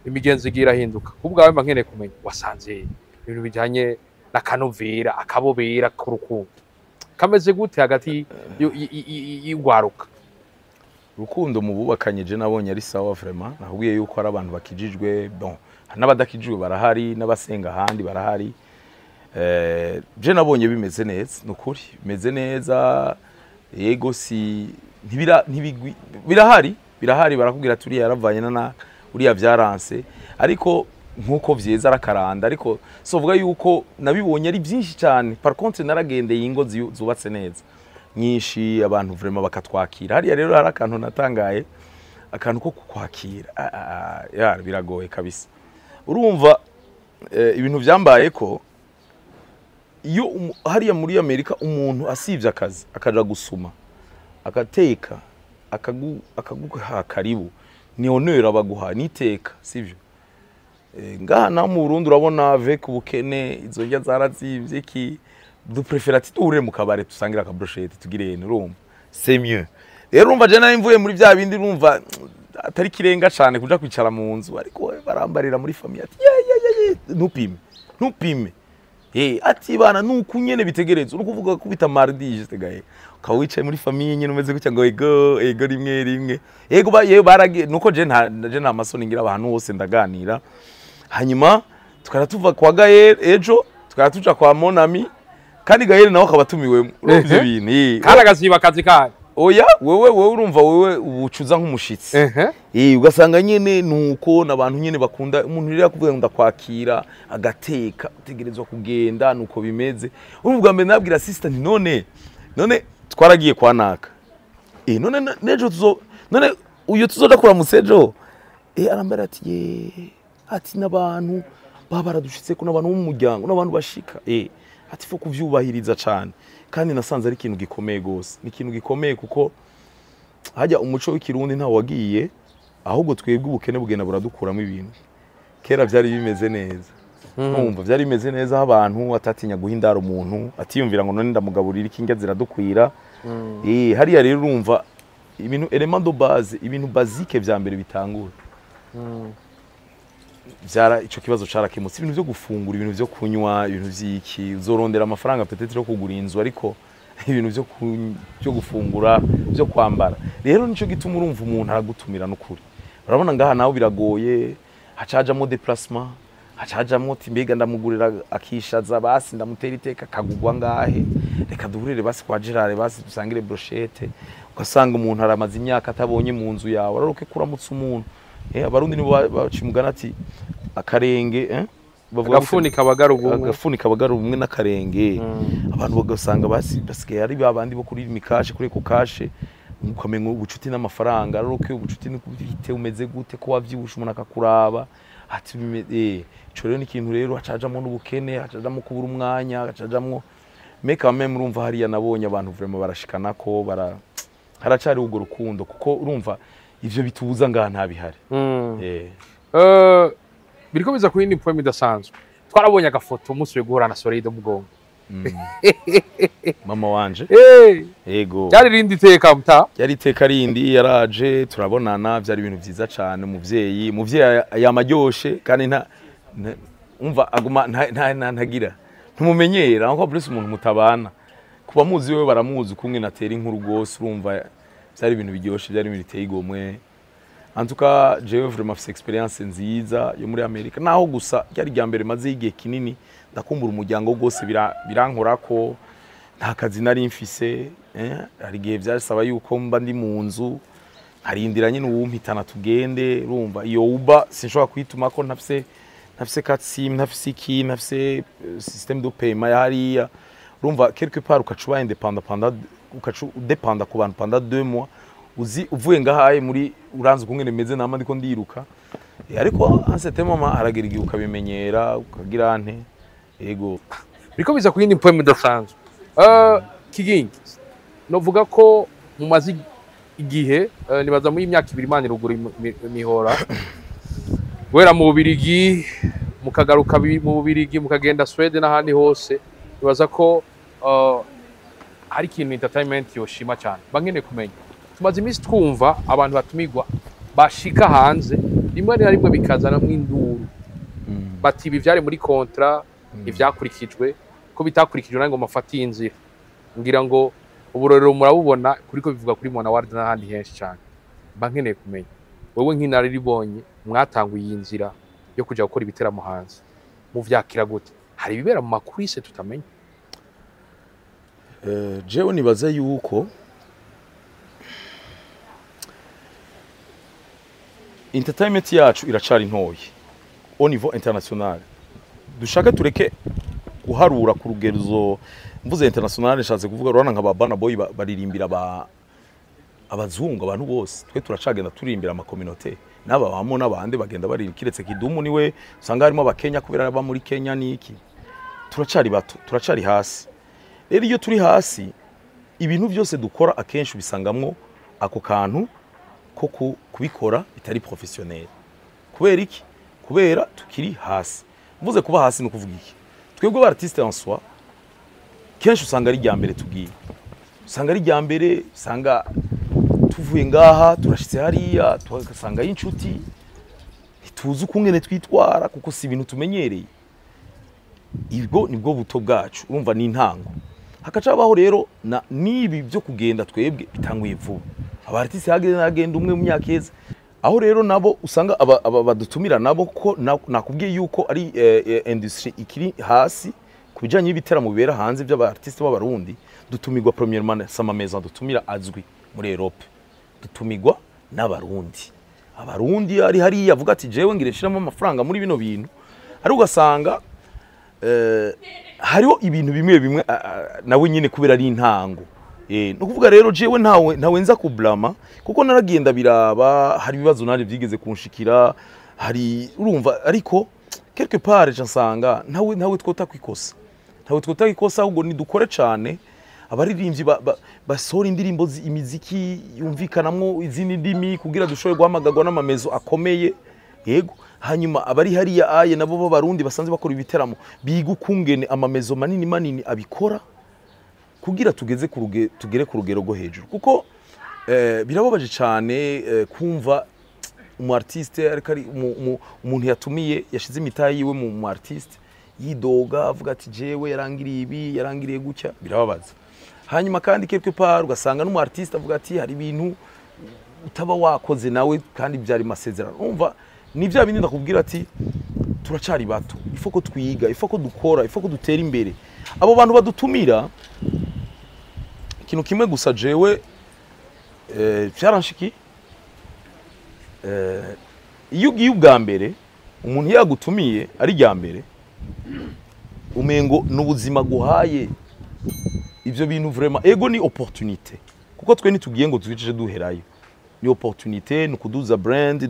imigenzo igiye irahinduka. Kubwawe mba nkeneye kumenya wasanze ibintu bijanye n'akanovera akabobera k'urukundo kameze gute hagati y'ugwaruka? Urukundo mu bubakanye je nabonye ari sawa vraiment. Nakubwiye yuko ari abantu bakijijwe, bon n'abadakijijwe barahari, n'abasenga ahandi barahari. Je nabonye bimeze neza, nukuri bimeze neza. Yego si ntibira ntibigwi birahari barakubwira turi yaravanye na uriya byaranse, ariko Nkuko vyiza arakaranda, ariko sovuga yuko nabibonye ari byinshi cyane. Par contre naragendeye ingo zubatse neza nyinshi, abantu vraiment bakatwakira. Hariya rero hari akantu natangaye, akantu ko kukwakira. Ya biragoye kabisa. Urumva ibintu byambaye ko iyo hariya muri Amerika umuntu asivye akazi akaja gusuma, agateka, akaguha karibu, ni honneur abaguha, niteka, sivyo? Ngaha naho mu Burundi urabona avec ubukene, izo ndya zarazimvye, ki du préfère ati duhure mu kabare dusangira aka brochette tugire, urumva c'est mieux. Rero urumva je nari mvuye muri bya bindi, urumva atari kirenga cane kuja kwicara mu nzu, ariko barambarira muri famille ati: "Ye ye ye ye, ntupime, ntupime." Ati bana nuko nyene bitegerezwa, uri kuvuga kubita mardi juste gahe ukaba wicaye muri famille nyene umeze gutya ngo ego ego rimwe rimwe ego ba ye baragiye. Nuko je nta masoni ngira, abantu bose ndaganira. Hanyuma tukara tuva kwa Gaël, ejo tukara tuja kwa Monami, kandi Gaël nawe akaba atumiwemo. Urumva ivyo bintu. Kandi agasiba akazi kayo. Oya, wewe urumva wewe ubucuza nk'umushitsi. Ugasanga nyene nuko nabantu nyene bakunda umuntu rero kuvuga ngo ndakwakira, agateka, utegerezwa kugenda, nuko bimeze. Urumva bwa mbere nabwira sister nti: None twaragiye kwa naka, none nejo tuzo, none uyo tuzoja kuramutsa ejo?" Arambara ati: "Ye," ati, "n'abantu baba baradushitse ko n'abantu bo mu muryango n'abantu bashika." Ati faut kuvyubahiriza cane. Kandi nasanze ari ikintu gikomeye gose, ni ikintu gikomeye kuko hajya umuco w'Ikirundi ntawe wagiye, ahubwo twebwe ubukene bugenda buradukuramo ibintu. Kera byari bimeze neza, numva byari bimeze neza, aho abantu atatinya guha indaro umuntu, atiyumvira ngo none ndamugaburira iki, indya ziradukwira. Hariya rero urumva ibintu élément de base, ibintu basique vya mbere bitangura vyara ico kibazo carakemutse: ibintu vyo gufungura, ibintu vyo kunywa, ibintu vy'iki. Uzorondera amafaranga peut-être yo kugura inzu, ariko ibintu vyo gufungura, vyo kwambara, rero nico gituma urumva umuntu aragutumira n'ukuri. Urabona ngaha nawe biragoye, hacajamwo déplacement, hacajamwo ati mbega ndamugurira akishaza, basi ndamutera iteka kagugwa ngahe, reka duhurire basi kwa Gerard, basi dusangire brochette. Ugasanga umuntu aramaze imyaka atabonye mu nzu yawe, araruke kuramutsa umuntu. Abarundi nibo baca umugani ati akarenge, bavuga gute? Agafuni kabagara ubumwe. Agafuni kabagara ubumwe n'akarenge. Abantu bagasanga basigaye ari babandi bo kuri Lumicash, kuri EcoCash, ukamenya ubucuti n'amafaranga, araruke ubucuti n'ubwite umeze gute, ko wavyibusha umuntu akakuraba ati ico rero ni ikintu. Rero hacajamwo n'ubukene, hacajamwo kubura umwanya, hacajamwo, mais quand même urumva hariya nabonye abantu vraiment barashikanako, haracari urwo rukundo, kuko urumva ivyo bitubuza ngaha ntabihari. Biriko biza kuri yindi poem idasanzwe. Twarabonye agafoto musubiye guhura na Soleil de Mugongo. Mama wanje. Yego. Byari rindi teka muta. Yari iteka rindi, yaraje turabonana, byari ibintu vyiza cane. Umuvyeyi yamaryoshe kandi nta umva aguma ntagira ntumumenyera nko plus umuntu mutabana, kuba muzi wewe baramuzi kumwe natera inkuru gose. Urumva byari ibintu biryoshe, byari ibintu biteye igomwe. En tout cas jewe vraiment afise expérience nziza yo muri Amerika, naho gusa ryari rya mbere maze igihe kinini, ndakumbura umuryango gose, birankorako. Nta kazi nari mfise, hari igihe byasaba yuko mba ndi mu nzu nkarindira nyine uwumpitana tugende. Urumva iyo Uber sinshobora kuyituma ko ntafise carte SIM, ntafise iki, ntafise système de paiement ya hariya. Urumva quelque part ukaca uba indépendant pendant, ukaca udependa ku bantu pendant 2 mois, uzi uvuye ngahaye muri uranzi ukungene meze, nama ndiko ndiruka. Ariko en certain moment haragera igihe ukabimenyera, ukagira nte, yego. Biriko biza ku yindi poem idasanzwe. Kigingi, novuga ko mumaze igihe, nibaza muri imyaka 2 Imana irugura imihora, guhera mu Bubirigi mukagaruka mu Bubirigi, mukagenda Swede n'ahandi hose. Nibaza ko hari ikintu entertainment yoshima cyane. Bankeneye kumenya, tumaze iminsi twumva abantu batumigwa bashika hanze, rimwe na rimwe bikazanamwo induru, bati ibi vyari muri contrat, ivyakurikijwe, ko bitakurikijwe nange ngo mafate inzira. Ngira ngo uburorero murabubona kuriko bivuga kuri Mona Ward n'ahandi henshi cyane. Mba nkeneye kumenya, wewe nk'inararibonye, mwatanguye iyi nzira yo kuja gukora ibiteramo hanze, muvyakira gute? Hari ibibera mu ma coulisses tutamenya? Jewe nibaza yuko entertainment yacu iracari ntoyi. au niveau international, dushaka tureke guharura ku rugezo. Mvuze international, nshatse kuvuga urabona nka ba Burna Boy baririmbira ba abazungu, abantu bose. Twe turacagenda turirimbira ama communauté n'aba bamo n'abandi bagenda bari, kiretse Kidumu niwe usanga harimo abakenya kubera aba muri Kenya niki. Turacari bato, turacari hasi. Rero iyo turi hasi, ibintu byose dukora akenshi ubisangamwo ako kantu ko kubikora bitari professionnel. Kubera iki? Kubera tukiri hasi. Mvuze kuba hasi ni ukuvuga iki? Twebwe aba artiste en soi, kenshi usanga ari irya mbere tugiye, usanga ari irya mbere, usanga tuvuye ngaha turashitse hariya, tugasangayo inshuti, ntituzi ukungene twitwara kuko si ibintu tumenyereye. Ibwo nibwo buto bwacu, urumva ni intango. Hakaca habaho rero na nibi byo kugenda, twebwe bitanguye vuba, aba artiste hagenda agenda umwe mu myaka iheze. Aho rero nabo usanga aba badutumira nabo ko nakubwiye yuko ari industry ikiri hasi ku bijyanye n'ibiteramo bibera hanze by'aba artiste b'Abarundi. Dutumirwa premièrement sama maison dutumira azwi muri Europe, dutumirwa n'Abarundi. Abarundi ari hariya avuga ati: "Jewe ngire nshiramo amafaranga muri bino bintu." Ariko ugasanga hariho ibintu bimwe bimwe nawe nyine kubera ari intango. No kuvuga rero jewe ntawe nza kublama kuko naragenda biraba, hari ibibazo nanje byigeze kunshikira, hari urumva. Ariko quelque part je nsanga ntawe twota kwikosa, ntawe twota kwikosa, ahubwo ni dukore cane. Abaririmbyi basohora indirimbo imiziki yumvikanamwo izindi ndimi kugira dushobore guhamagarwa n'ama maison akomeye. Yego, hanyuma abari hariya aye nabo b'Abarundi basanzwe bakora ibiteramo biga ukungene ama maison manini manini abikora kugira tugeze ku tugere ku rugero rwo hejuru, kuko birababaje cyane kumva umu artiste ariko ari umuntu yatumiye yashize imitahe yiwe mu artiste yidoga avuga ati: "Jewe yarangiriye ibi, yarangiriye gutya." Birababaza. Hanyuma kandi quelque part ugasanga n'umu artiste avuga ati hari ibintu utaba wakoze nawe kandi byari masezerano. Umva, ni bya bindi ndakubwira ati turacari bato, ifo ko twiga, ifo ko dukora, ifo ko dutera imbere. Abo bantu badutumira, ikintu kimwe gusa jewe byaranshiki, iyo ugiye ubwa mbere, umuntu yagutumiye ari rya mbere, umengo n'ubuzima guhaye ivyo bintu. Vraiment, ego, ni opportunité, kuko twe ntitugiye ngo twicije duherayo. Ni opportunité, ni kuduza brand,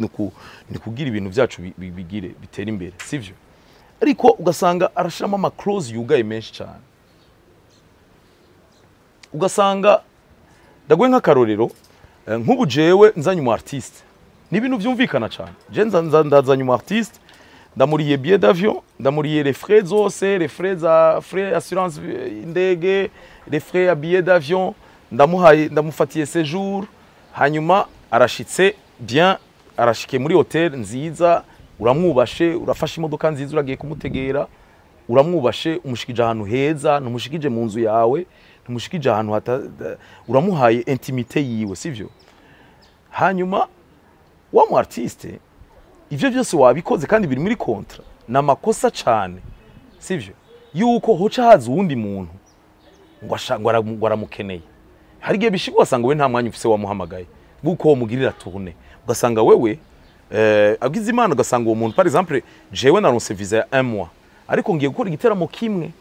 ni kugira ibintu byacu bigire bitera imbere, sivyo? Ariko ugasanga arashiramo ama clause yugaye menshi cyane. Ugasanga ndaguhe nk'akarorero, nk'ubu jewe nzanye umu artiste, ni ibintu byumvikana cyane. Je ndazanye umu artiste, ndamuriye billet d'avion, ndamuriye les frais zose, les frais za frais assurance indege, les frais ya billet d'avion, ndamuhaye, ndamufatiye séjour. Hanyuma arashitse bien, arashikiye muri hotel nziza, uramwubashe, urafashe imodoka nziza, uragiye kumutegera, uramwubashe, umushikije ahantu heza, ntumushikije mu nzu yawe, ntumushikije ahantu hata, uramuhaye intimité yiwe, sivyo? Hanyuma wa mu artiste, ivyo byose wabikoze kandi biri muri contrat, ni amakosa cane, sivyo, yuko hoca haza uwundi muntu ngo aramukeneye. Hari igihe bishika ugasanga we nta mwanya ufise wamuhamagaye bw'uko womugirira tournée, ugasanga wewe agize Imana ugasanga uwo muntu, par exemple jewe naronse visa ya un mois ariko ngiye gukora igiteramo kimwe.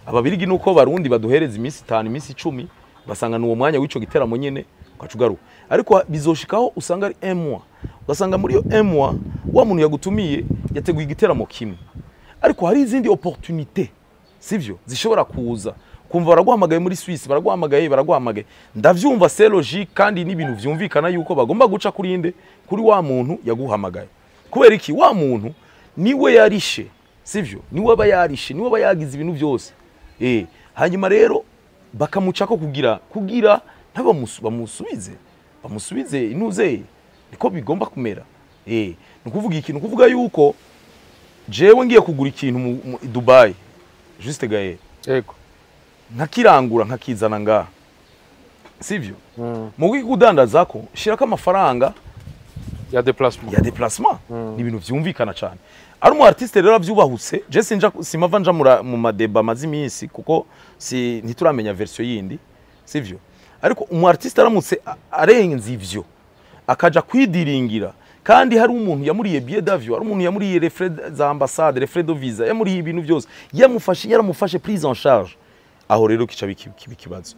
Ababirigi nuko Barundi baduhereza iminsi 5, iminsi 10, ugasanga ni uwo mwanya w'ico giteramo nyene ugaca ugaruka. Ariko bizoshikaho usanga ari un mois, ugasanga muri iyo un mois wa muntu yagutumiye yateguye igiteramo kimwe, ariko hari izindi opportunité, sivyo, zishobora kuza, kumva baraguhamagaye muri Suisse, baraguhamagaye. Ndavyumva, c'est logique, kandi n'ibintu vyumvikana yuko bagomba guca kuri inde? Kuri wa muntu yaguhamagaye. Kubera iki? Wa muntu niwe yarishe, sivyo? Niwe aba yarishe, niwe aba yagize ibintu byose. Hanyuma rero bakamucako kugira bamusubize inuze, niko bigomba kumera. Ni ukuvuga iki? Ni ukuvuga yuko jewe ngiye kugura ikintu mu Dubai, Juste Gaël, nkakirangura nkakizana ngaha, sivyo? Mu kudandaza ko shirako amafaranga ya déplacement. Ya déplacement. Ni ibintu vyumvikana cyane. Ari umu artiste rero avyubahutse, je sinja simava nja mu ma débats maze iminsi kuko si ntituramenya version yindi, sivyo? Ariko umu artiste aramutse arenze ivyo akaja kwidiringira. Kandi hari umuntu yamuriye billet d'avion, hari umuntu yamuriye les frais za ambassade, les frais de visa, yamuriye ibintu byose, yamufashe, yaramufashe prise en charge. Aho rero kica kiba ikibazo.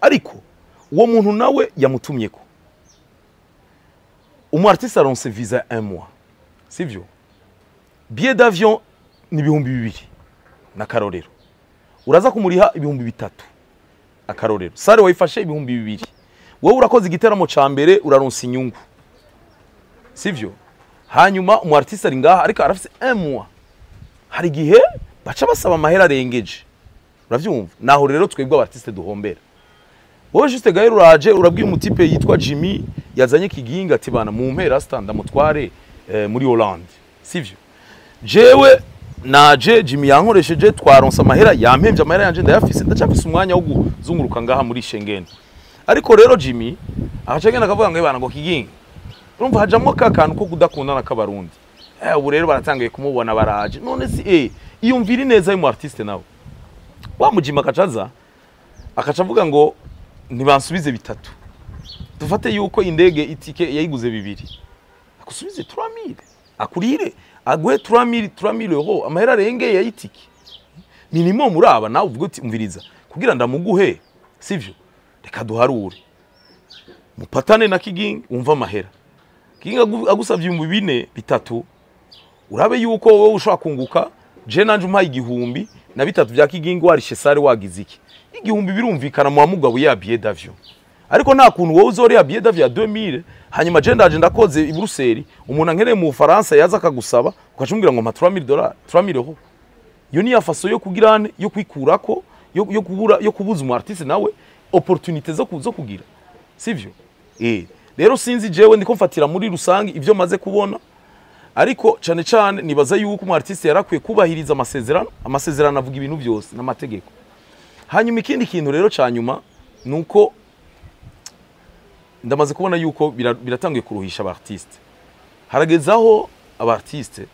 Ariko uwo muntu nawe yamutumyeko, umu artiste aronse visa un mois, sivyo? Billet d'avion ni 2000 n'akarorero, uraza kumuriha 3000 akarorero, salle wayifashe 2000, wowe urakoze igiteramo ca mbere, uraronsa inyungu, sivyo? Hanyuma umu artiste ari ngaha ariko arafise un mois, hari igihe baca basaba amahera arengeje, uravyumva? Naho rero twebwe aba artiste duhombera. Wowe juste gahe uraje urabwiye umu type yitwa Jimmy yazanye Kiginga ati: "Bana, mu mpera stand amutware muri Hollande," sivyo? Jewe naje, Jimmy yankoresheje, twaronsa amahera, yampemvye amahera yanje, ndayafise, ndacyafise umwanya wo kuzunguruka ngaha muri Schengen. Ariko rero Jimmy agaca agenda akavuga ngo: "Bana," ngo "Kiginga." Urumva hajamwo ka kantu ko kudakundana k'Abarundi. Ubu rero baratangiye kumubona, baraje none si iyumvira ineza y'umu artiste nawe wa mujima, akacaza akaca avuga ngo ntibansubize bitatu. Dufate yuko indege itike yayiguze bibiri, akusubize 3000, akurire, aguhe 3000, 3000 euro, amahera arengeye yayitike minimum. Uraba nawe uvuga uti: "Umviriza, kugira ndamuguhe, sivyo, reka duharure." Mupatane na Kigingi, umva amahera Kigingi agusavye 4000, bitatu, urabe yuko wowe ushobora kunguka. Je nanje umpaye igihumbi na bitatu bya Kigingi, warishe salle, wagize iki, igihumbi, birumvikana muwa mugabo ya billet d'avion. Ariko nta kuntu wowe uzoriya billet d'avion ya 2000, hanyuma je ndaje ndakoze i Bruxelles, umuntu ankereye mu Bufaransa yaza akagusaba, ukacumubwira ngo mpa 3000 dollars, 3000 euros. Iyo ni ya façon yo kugira ane, yo kwikurako, yo kubura, yo kubuza umu artiste nawe opportunité zo kugira, sivyo? Rero sinzi, jewe ndiko mfatira muri rusange ivyo maze kubona, ariko cane cane nibaza yuko umu artiste yarakwiye kubahiriza amasezerano. Amasezerano avuga ibintu byose n'amategeko. Hanyuma ikindi kintu rero ca nyuma nuko ndamaze kubona yuko biratanguye kuruhisha aba artiste. Harageze aho aba artiste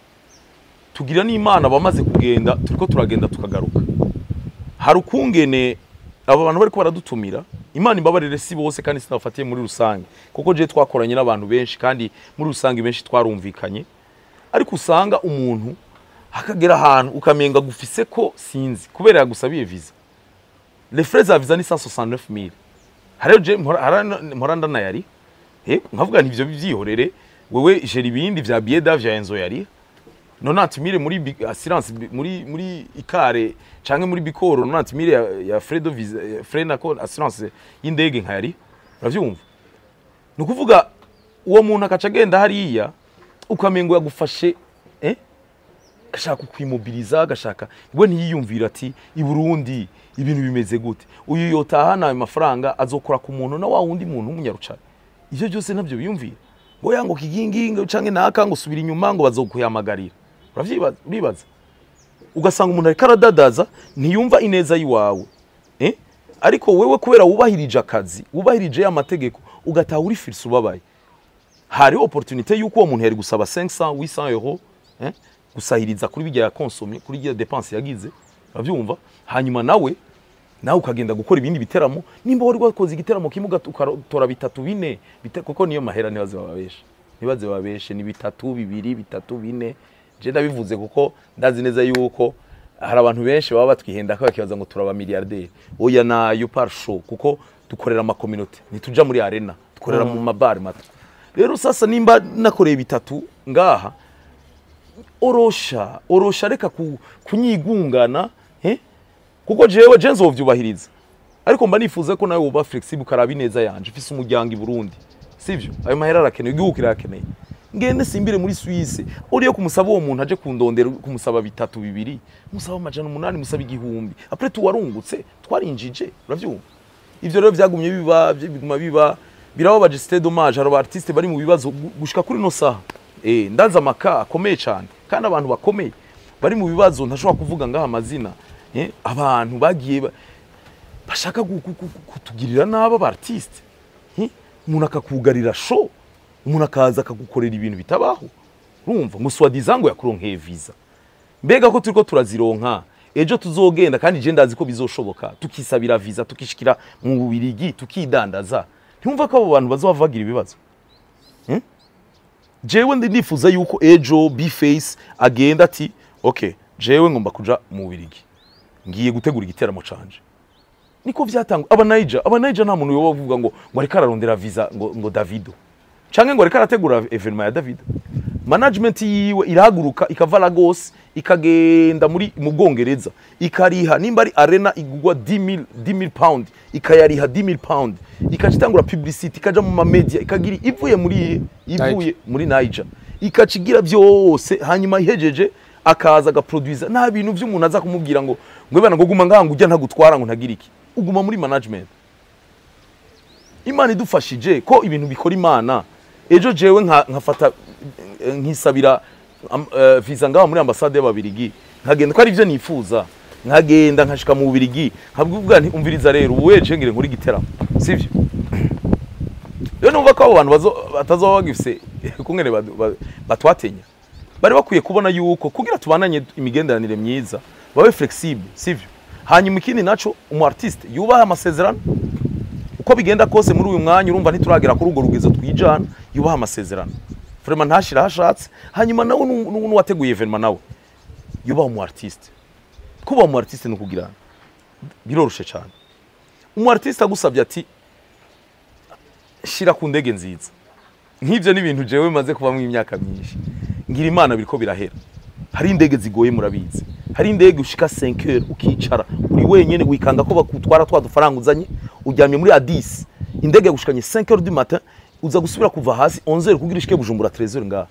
tugira n'Imana bamaze kugenda, turiko turagenda tukagaruka. Hari ukungene aba bantu bariko baradutumira, Imana imbabarire, si bose kandi sinabafatiye muri rusange, kuko je twakoranye n'abantu benshi kandi muri rusange benshi twarumvikanye, ariko usanga umuntu akagera ahantu ukamenga gufise ko sinzi kubera yagusabiye visa. Les frais za visa ni 169000. Hariyo je mpora ndanayari nkavuga nti ivyo byihorere, wewe jera ibindi vya billet d'avion ya Enzo yari 90 000 muri assurance muri ikare canke muri bikoro, 90 000 ya frais de visa, frais nako assurance y'indege nkayari, uravyumva? Ni ukuvuga uwo muntu akaca agenda hariya ukamengo yagufashe, gashaka kukwimobiliza, gashaka we ntiyiyumvira ati: "I Burundi ibintu bimeze gute? Uyu yotahana ayo mafaranga azokora ku muntu na wa wundi muntu w'umunyarucari." Ivyo byose ntabyo biyumvira, ngo ya ngo Kigingi ngo canke naka ngo subira inyuma ngo bazokuyamagarira. Uravyibaza, uribaza ugasanga umuntu ariko aradadaza, ntiyumva ineza yiwawe, Ariko wewe kubera wubahirije akazi, wubahirije ya mategeko, ugataha uri filisi ubabaye. Hari opportunité yuko uwo muntu yari gusaba 500, 800 euro, Gusahiriza kuri bijya yakonsomye, kuri bijya dépense yagize, uravyumva? Hanyuma nawe ukagenda gukora ibindi biteramo, nimba wari wakoze igiteramo kimwe ugatora bitatu, bine, kuko niyo mahera. Ntibaze bababeshe, ntibaze babeshe, ni bitatu, bibiri, bitatu, bine. Je ndabivuze kuko ndazi neza yuko hari abantu benshi baba batwihenda ko bakibaza ngo turaba milliardaire. Oya, nayo par show, kuko dukorera ama communauté, ntituja muri arena, dukorera mu mabari mato. Rero sasa nimba nakoreye bitatu ngaha, orosha, orosha, reka kunyigungana, Kuko jewe je nzovyubahiriza, ariko mba nifuza ko nawe woba flexible, ukaraba ineza yanje. Mfise umuryango i Burundi, sivyo? Ayo mahera arakenewe, igihugu kirakeneye. Ngende simbire muri Suisse uriyo kumusaba uwo muntu aje kundondera, kumusaba bitatu, bibiri, musaba 800, musaba igihumbi, après tuwarungutse, twarinjije, uravyumva? Ivyo rero vyagumye biba, biguma biba, birababaje, c'est dommage. Hari aba artiste bari mu bibazo gushika kuri no saha. Ndaza amaka akomeye cyane kandi abantu bakomeye bari mu bibazo, ntashobora kuvuga ngaha amazina, abantu bagiye bashaka kutugirira nabi aba artiste. Umuntu akakugarira show, umuntu akaza akagukorera ibintu bitabaho, urumva ngo soi-disant ngo yakuronkeye visa. Mbega ko turiko turazironka, ejo tuzogenda, kandi je ndazi ko bizoshoboka, tukisabira visa, tukishikira mu Bubirigi, tukidandaza, ntiwumva ko abo bantu bazova bagira ibibazo? Jewe ndi nifuza yuko ejo B-Face agenda ati okay, jewe ngomba kuja mu Bubiligi, ngiye gutegura igiteramo canje. Niko vyatangwa. Aba Niger nta muntu yoba avuga ngo ariko ararondera visa ngo Davido canke ngo ariko arategura événement ya Davido. Management yiwe irahaguruka, ikava Lagos, ikagenda mu Bwongereza, ikariha nimba ari arena igugwa 10000 £10000, ikayariha £10000, ikaca itangura publicity, ikaja mu ma media, ikagira ivuye muri Niger, ikaca igira byose. Hanyuma ihejeje akaza agaproduisa. Nta bintu vy'umuntu aza kumubwira ngo bana, ngo guma ngaha, ngo ujya ntagutwara, ngo ntagira iki. Uguma muri management. Imana idufashije ko ibintu bikora Imana, ejo jewe nkafata nkisabira visa ngaha muri ambasade y'Ababirigi, nkagenda ko ari byo nifuza, nkagenda nkashika mu Bubirigi, nkabwira nti umviriza rero, ubu weje ngire nkuri igiteramo, sivyo? Rero numva ko abo bantu batazoba bagifise kungene batwatenya. Bari bakwiye kubona yuko kugira tubananye imigenderanire myiza, babe flexible, sivyo? Hanyuma ikindi naco, umu artiste yubaha amasezerano uko bigenda kose. Muri uyu mwanya, urumva, ntituragera kuri urwo rugezo twijana. Yubaha amasezerano vraiment, ntashira hashatse. Hanyuma nawe n'uwateguye événement nawe yubaha umu artiste. Kuba umu artiste ni ukugira biroroshe cyane. Umu artiste agusabye ati shira ku ndege nziza, nk'ibyo ni ibintu jewe maze kubamwo imyaka myinshi. Ngira Imana biriko birahera. Hari indege zigoye, murabizi. Hari indege ushika 5 heures ukicara uri wenyene, wikanga ko bakutwara twa dufaranga uzanye. Uryamye muri Addis, indege yagushikanye 5 heures du matin, uza gusubira kuva hasi 11 heures kugira ushike Bujumbura 13 heures. Ngaha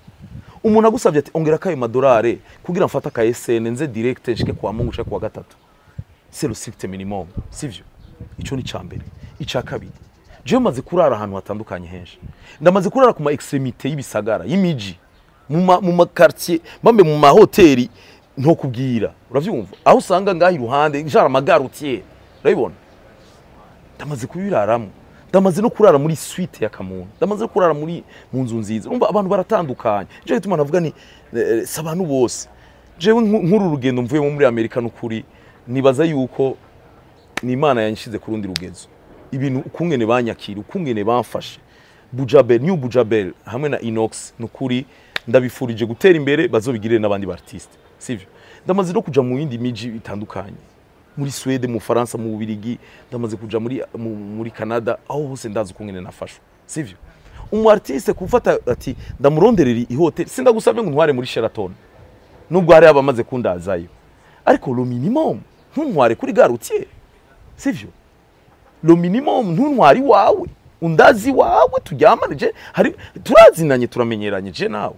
umuntu agusabye ati ongera kayo madolare kugira mfata ka SN nze direct nshike kwa Mungu, nshike kwa gatatu, c'est le strict minimum, sivyo? Ico ni cambere. Ica kabiri, jewe maze kurara ahantu hatandukanye henshi. Ndamaze kurara ku ma extrémité y'ibisagara, y'imiji, mu ma quartier bambe, mu mahoteli ntokubwira, uravyumva, aho usanga ngaho iruhande genre ama gare routière, urabibona. Ndamaze kubiraramo. Ndamaze no kurara muri suite ya Kamuntu, ndamaze no kurara mu nzu nziza. Urumva, abantu baratandukanye. Jewe gituma navuga ni si abantu bose. Jewe nk'uru rugendo mvuyemo muri Amerika, n'ukuri nibaza yuko ni Imana yanshize ku rundi rugezo. Ibintu ukungene banyakira, ukungene bamfashe, Bujabel, New Bujabel hamwe na Inox, nukuri ndabifurije gutera imbere, bazobigirire n'abandi ba artiste, sivyo? Ndamaze no kuja mu yindi miji itandukanye, muri Swede, mu Faransa, mu Bubirigi, ndamaze kuja muri Canada. Aho hose ndazi ukungene nafashwe, sivyo? Umu artiste kufata ati ndamuronderera ihotel, sindagusabye ngo ntware muri Sheraton, nubwo hari abamaze kundazayo, ariko le minimum ntuntware kuri gare routière, sivyo? Le minimum ntuntware iwawe, undazi iwawe turyamane. Je hari turazinanye, turamenyeranye je nawe.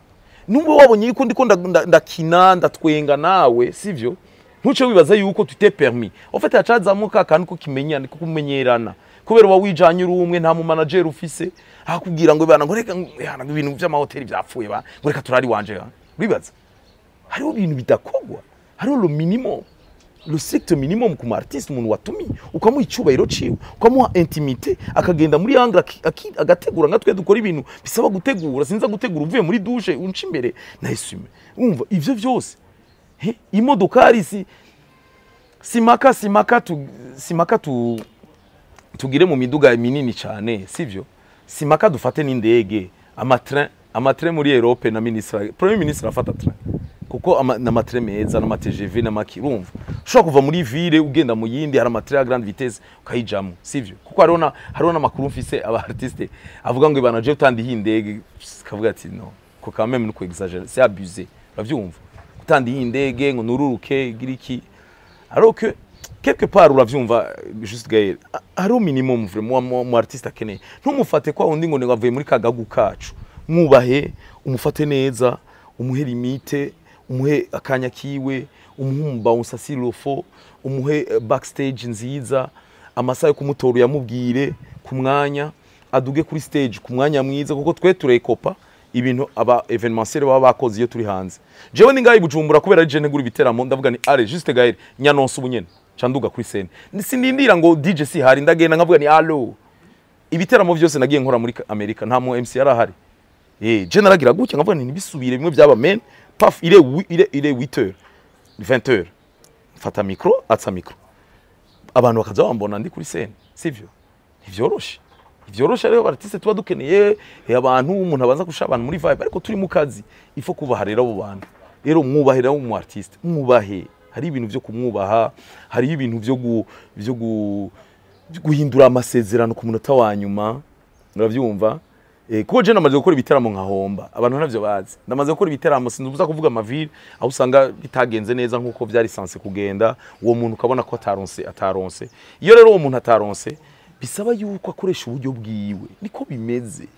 Nubwo wabonye yuko ndiko ndakina, ndatwenga nawe, sivyo? Ntuce wibaza yuko tu t'es permis. En fait, hacazamuka akantu ko kimenyana, ko kumenyerana, kubera uba wijanye uri umwe, nta mu manager ufise akubwira ngo bana, ngo reka ngo ibintu by'amahoteli byapfuye ba, ngo reka turari wanje. Uribaza hariho ibintu bidakogwa. Hariho le minimum, le strict minimum ku artiste. Umuntu watumiye ukamuha icyubahiro ciwe, ukamuha intimité, akagenda muri angle agategura. Nka twe dukora ibintu bisaba gutegura, sinza gutegura uvuye muri douche unca imbere na essuie-main. Umva, ivyo vyose. He, imodokari si simaka simaka tu simaka tu tugire mu miduga minini cyane, sivyo? Simaka dufate n'indege, amatrain muri Europe na ministre, premier ministre afata train kuko n'amatrain meza n'ama TGV n'amaki. Urumva, ushobora kuva muri ville ugenda mu yindi, hari amatrain ya grande vitesse ukayijamo, sivyo? Kuko hariho n'amakuru mfise, aba artiste avuga ngo ibana je utandiye indege, kavuga ati no, ko quand même nuko exagérer, c'est abusé, uravyumva, utandiye indege ngo nururuke igira iki, alors que quelque part, uravyumva, juste Gaël, hariho minimum vraiment mu artiste akeneye. Ntumufate kwa undi ngo avuye muri kagagu kacu. Mwubahe, umufate neza, umuhe limite, umuhe akanya kiwe, umuhe umubouncer s'il le faut, umuhe backstage nziza, amasaha yo kumutora uyamubwire ku mwanya, aduge kuri stage ku mwanya mwiza, kuko twe turekopa ibintu aba événementiel baba bakoze iyo turi hanze. Jewe ni ngaho i Bujumbura, kubera ari je ntegura ibiteramo, ndavuga ni allez, juste Gaël, nyanonse ubu nyene ca nduga kuri scène. Sindindira ngo DJ si hari, ndagenda nkavuga ni allo. Ibiteramo vyose nagiye nkora muri Amerika, nta mu MC yarahari. Je naragira gutya nkavuga ni ntibisubire bimwe byaba men paf, il est 8 heures, 20 heures, mfata micro, atsa micro, abantu bakaza bambona ndi kuri scène, sivyo? Ntivyoroshe. Vyorosha rero artiste tuba dukeneye abantu, umuntu abanza gusha abantu muri vibe, ariko turi mu kazi, ifo kubaha rero abo bantu. Rero mwubahera umu artiste, mwubahe. Hari ibintu vyo kumwubaha, hari ibintu vyo guhindura amasezerano ku munota wa nyuma, uravyumva? Kuko je namaze gukora ibiteramo nkahomba, abantu ntavyo bazi. Ndamaze gukora ibiteramo, sindubuza kuvuga amaville, aho usanga bitagenze neza nkuko vyari sanse kugenda, uwo muntu ukabona ko ataronse. Iyo rero uwo muntu ataronse, bisaba yuko akoresha uburyo bwiwe, niko bimeze.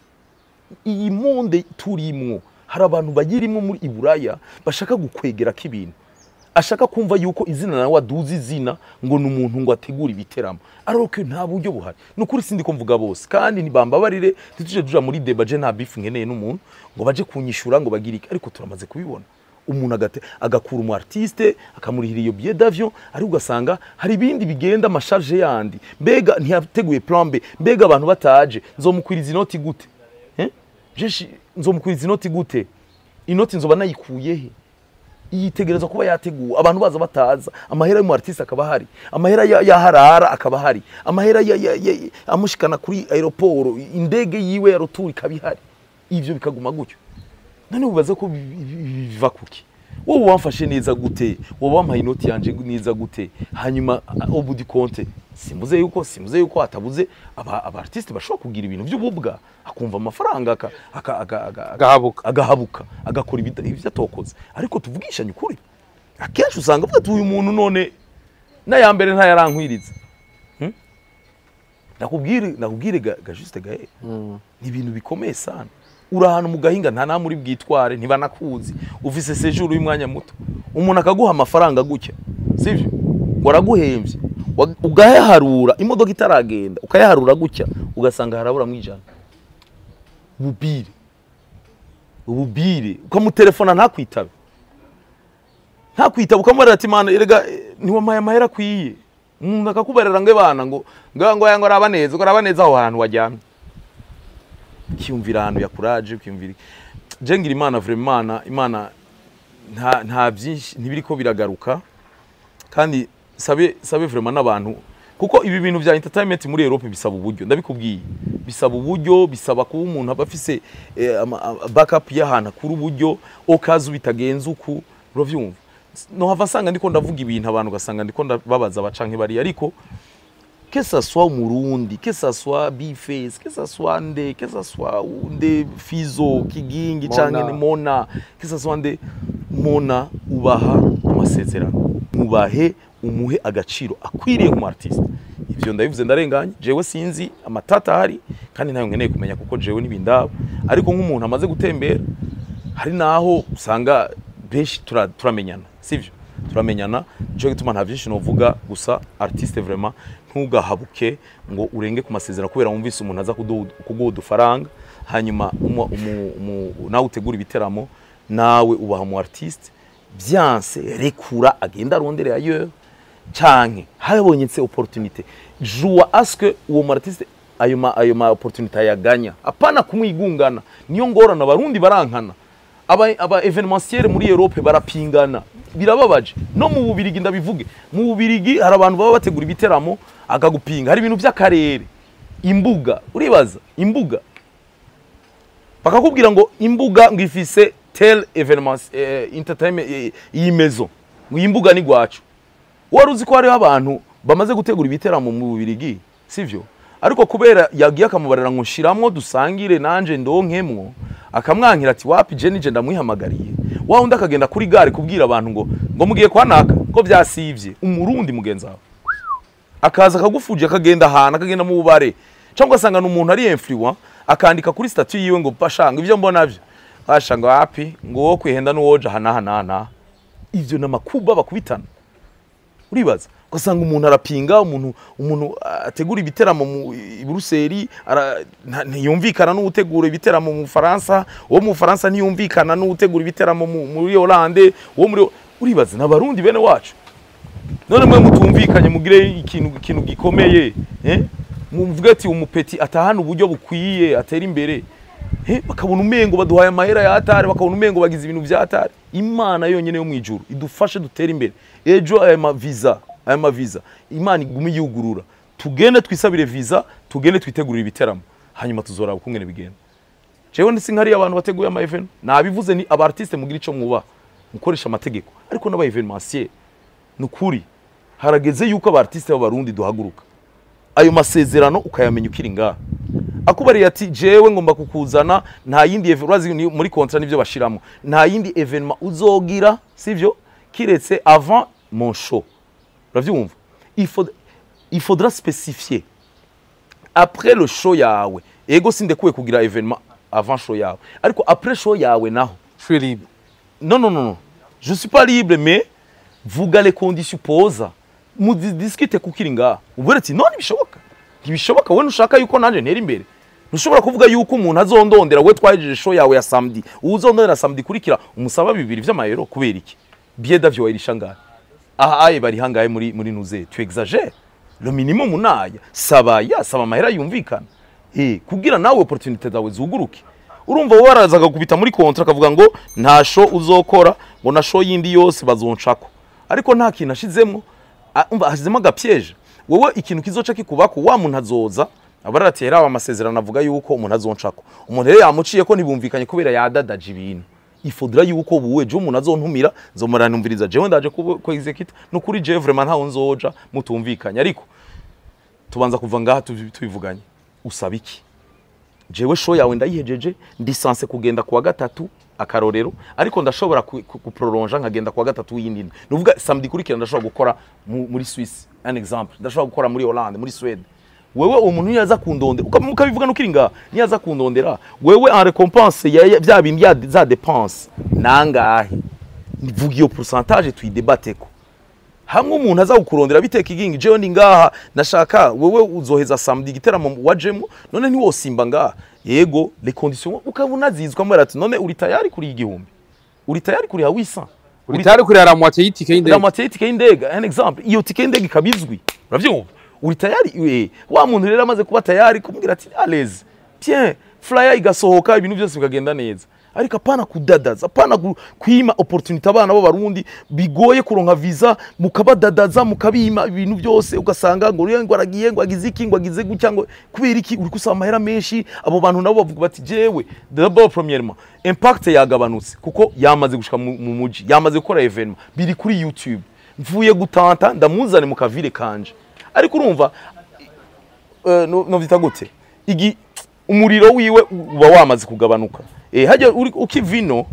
Iyi monde turimwo, hari abantu bayirimwo muri Iburaya bashaka gukwegera k'ibintu, ashaka kumva yuko izina nawe aduza izina ngo ni umuntu ngo ategura ibiteramo, ariko nta buryo buhari. Nukuri sindi ko mvuga bose, kandi ntibambabarire, ntituje tuja muri débat, je nta beef nkeneye n'umuntu ngo baje kunyishura ngo bagire iki, ariko turamaze kubibona. Umuntu agakura umu artiste akamurihira iyo billet d'avion, ariko ugasanga hari ibindi bigenda ama charges yandi, mbega ntiyateguye plan B, mbega abantu bataje nzomukwiriza inoti gute? Je nzomukwiriza inoti gute? Inoti nzoba nayikuye he? Yitegereza kuba yateguwe, abantu baza bataza, amahera y'umu artiste akaba hari, amahera ya harara akaba hari, amahera ya amushikana kuri aéroport, indege yiwe ya retour ikaba ihari, ivyo bikaguma gutyo. None ubaza ko biva kuki? Wowe wamfashe neza gute? Wowe wampaye inoti yanje neza gute? Hanyuma au bout du compte, simbuze yuko atabuze aba artiste bashobora kugira ibintu by'ububwa, akumva amafaranga agahabuka, agahabuka, agakora ibyo atokoze. Ariko tuvugishanye ukuri, akenshi usanga avuga ati uyu muntu none n'aya mbere ntayarankwiriza. Nakubwire ga juste gahe, ni ibintu bikomeye sana. Uri ahantu mu gahinga, nta namwe uri bwitware, ntibanakuzi, ufise séjour y'umwanya muto, umuntu akaguha amafaranga gutya, sivyo? Ngo araguhemvye, ugayaharura imodoka itaragenda, ukayaharura gutya, ugasanga harabura mu 100. Ububire, ukamutelefona ntakwitabe, ntakwitaba, ukamubarira ati mana erega ntiwampaye amahera akwiye. Umuntu akakubarira ngo ebana ngo ngo araba neza, ngo araba neza aho hantu waryamye, ukiyumvira ahantu yakuraje, ukiyumvira. Je ngira Imana vraiment, Imana nta byinshi ntibiriko biragaruka, kandi sabe vraiment n'abantu, kuko ibi bintu bya entertainment muri Europe bisaba uburyo, ndabikubwiye, bisaba uburyo, bisaba kuba umuntu aba afise backup y'ahantu akura uburyo okazu bitagenze uku, uravyumva? No hava nsanga ndiko ndavuga ibintu abantu ugasanga ndiko ndababaza abacanke bari, ariko que ça soit Umurundi, que ça soit B-Face, que ça soit Nde, que ça soit Nde Fizo, Kigingi, Mona. Canke Mona, que ça soit Nde Mona, ubaha amasezerano, mubahe, umuhe agaciro akwiriye nk'umu artiste. Ivyo ndabivuze ndarenganye, jewe sinzi amatata ahari kandi ntayo nkeneye kumenya kuko jewe n'ibindaba, ariko nk'umuntu amaze gutembera, hari naho usanga benshi turamenyana, sivyo? Turamenyana, nico gituma nta vyinshi novuga. Gusa artiste vraiment ntugahabuke ngo urenge ku masezerano kubera wumvise umuntu aza kuguha udufaranga. Hanyuma nawe utegura ibiteramo, nawe ubaha mu artiste, byanse rekura agenda arondere ailleurs, canke habonyetse opportunité, joue à ce que uwo mu artiste ayo ma opportunité ayaganya, apana kumwigungana. Niyo ngorana, abarundi barankana, aba événementiel muri Europe barapingana, birababaje. No mu Bubirigi, ndabivuge, mu Bubirigi hari abantu baba bategura ibiteramo akagupinga. Hari ibintu by'akarere, imbuga, uribaza imbuga, bakakubwira ngo imbuga ngo ifise tel événement entertainment, iyi maison, ngo iyi mbuga ni gwacu. Wari uzi ko hariho abantu bamaze gutegura ibiteramo mu Bubirigi, sivyo? Ariko kubera yagiye akamubarira ngo nshiramwo dusangire nanje ndonkemwo, akamwankira ati wapi, je nije ndamwihamagariye. Wa undi akagenda kuri gare kubwira abantu ngo mugiye kwa naka ko byasivye. Umurundi mugenzi wawe akaza akagufuje, akagenda ahantu, akagenda mu bubare, cyangwa ugasanga n'umuntu ari influent, akandika kuri statut yiwe ngo bashanga ivyo mbona byo bashanga wapi, ngo wo kwihenda n'uwoja hana hana hana. Ivyo n'amakuba bakubitana. Uribaza ugasanga umuntu arapinga umuntu ategura ibiteramo mu i Buruseli, ntiyumvikana n'utegura ibiteramo mu Faransa, uwo mu Faransa ntiyumvikana n'utegura ibiteramo muri Hollande, uwo muri. Uribaza n'abarundi bene wacu, none mwe mutumvikanye mugire ikintu gikomeye, muvuge ati umupeti atahana uburyo bukwiye atera imbere, bakabona umengo baduhaye amahera ya atari, bakabona umengo bagize ibintu vya atari. Imana yonyene yo mwijuru idufashe dutere imbere. Ejo aya mavisa Imana igume yugurura, tugende twisabire visa, tugende twitegurire ibiteramo. Hanyuma tuzoraba ukungene bigenda. Jewe ndisi nkari abantu bateguye ama événement, nabivuze, ni aba artiste mugira ico mwubaha, mukoresha amategeko, ariko n'aba événementiel, nukuri harageze yuko aba artiste b'Abarundi duhaguruka. Ayo masezerano ukayamenya ukiri ngaha. Akubariye ati jewe ngomba kukuzana, nta yindi urazi ni muri contrat nivyo bashiramo, nta yindi événement uzogira, sivyo, kiretse avant mon show. Uravyumva, il faudra spécifier après le show yawe. Ego, sindekuwe kugira événement avant show yawe, ariko après show yawe naho Je suis libre. Non, non, non, non, je suis pas libre, mais vuga les conditions, posa, mudiscute kukiri ngaha. Ubwira ati non, ntibishoboka, ntibishoboka. Wowe ntushaka yuko nanje ntera imbere? Ntushobora kuvuga yuko umuntu azondondera, we twahejeje show yawe ya samedi, uzondondera samedi kurikira umusaba 2 vy'amayero, kubera iki? Billet d'avion wayirisha ngahe? Aha aye bari hangahe muri nuze? Tu exagères, le minimum naya saba, ya saba amahera yumvikana, kugira nawe opportunité zawe zuguruke. Urumva, wowe araza akakubita muri contrat, akavuga ngo nta show uzokora, ngo na show yindi yose bazoncako, ariko nta kintu ashizemo. Umva, ashizemo agapiège. Wowe ikintu kizoca kikubako, wa muntu azoza abaratera amasezerano avuga yuko umuntu azoncako. Umuntu rero yamuciye ko ntibumvikanye kubera yadadaje ibintu. Il faudra yuko buwe je umuntu azontumira, nzomuranumviriza, jewe ndaje ko exécute. Nukuri jewe vraiment ntaho nzoja mutumvikanye, ariko tubanza kuva ngaha tubivuganye. Usaba iki? Jewe show yawe ndayihejeje, ndi censé kugenda kuwa gatatu, akarorero, ariko ndashobora kuprolonja nkagenda kuwa gatatu w'iyindi ndwi. Nuvuga samedi kurikira ndashobora gukora muri Suisse, un exemple, ndashobora gukora muri Hollande, muri Suède. Wewe umuntu niyaza kundondera, ukabivuga nukiri ngaha, niyaza kundondera wewe, en récompense ya bya bindi ya za dépense nangahe? Mvuga iyo pourcentage, tuyidebateko hamwe. Umuntu aza kukurondera biteka igingi, jewe ndi ngaha, nashaka wewe uzoheza samedi igiteramo wajemo, none ntiwosimba ngaha? Yego, les conditions ukabona zizwa mwera, ati none uri tayari kuri 1000? Uri tayari kuri 800? Uri tayari kurira la moitié y'itike y'indege? La moitié y'itike y'indege, un exemple, iyo tike y'indege ikabizwi. Uravyumva, uri tayari? Wa muntu rero amaze kuba tayari, kumubwira ati allez bien, flyer igasohoka, ibintu byose bikagenda neza. Ariko apana kudadaza, apana kwima opportunité abana b'Abarundi bigoye kuronka visa, mukabadadaza, mukabima ibintu byose, ugasanga ngo uriya ngo aragiye, ngo agize iki, ngo agize gutya, ngo kubera iki uri kusaba amahera menshi. Abo bantu nabo bavuga bati jewe d'abord, premièrement, impact yagabanutse kuko yamaze gushika mu muji, yamaze gukora événement, biri kuri YouTube, mvuye gutanta ndamuzane mu kavire kanje. Ariko urumva, no vyita gute, igi umuriro wiwe uba wamaze kugabanuka. Hajya uri ukivino,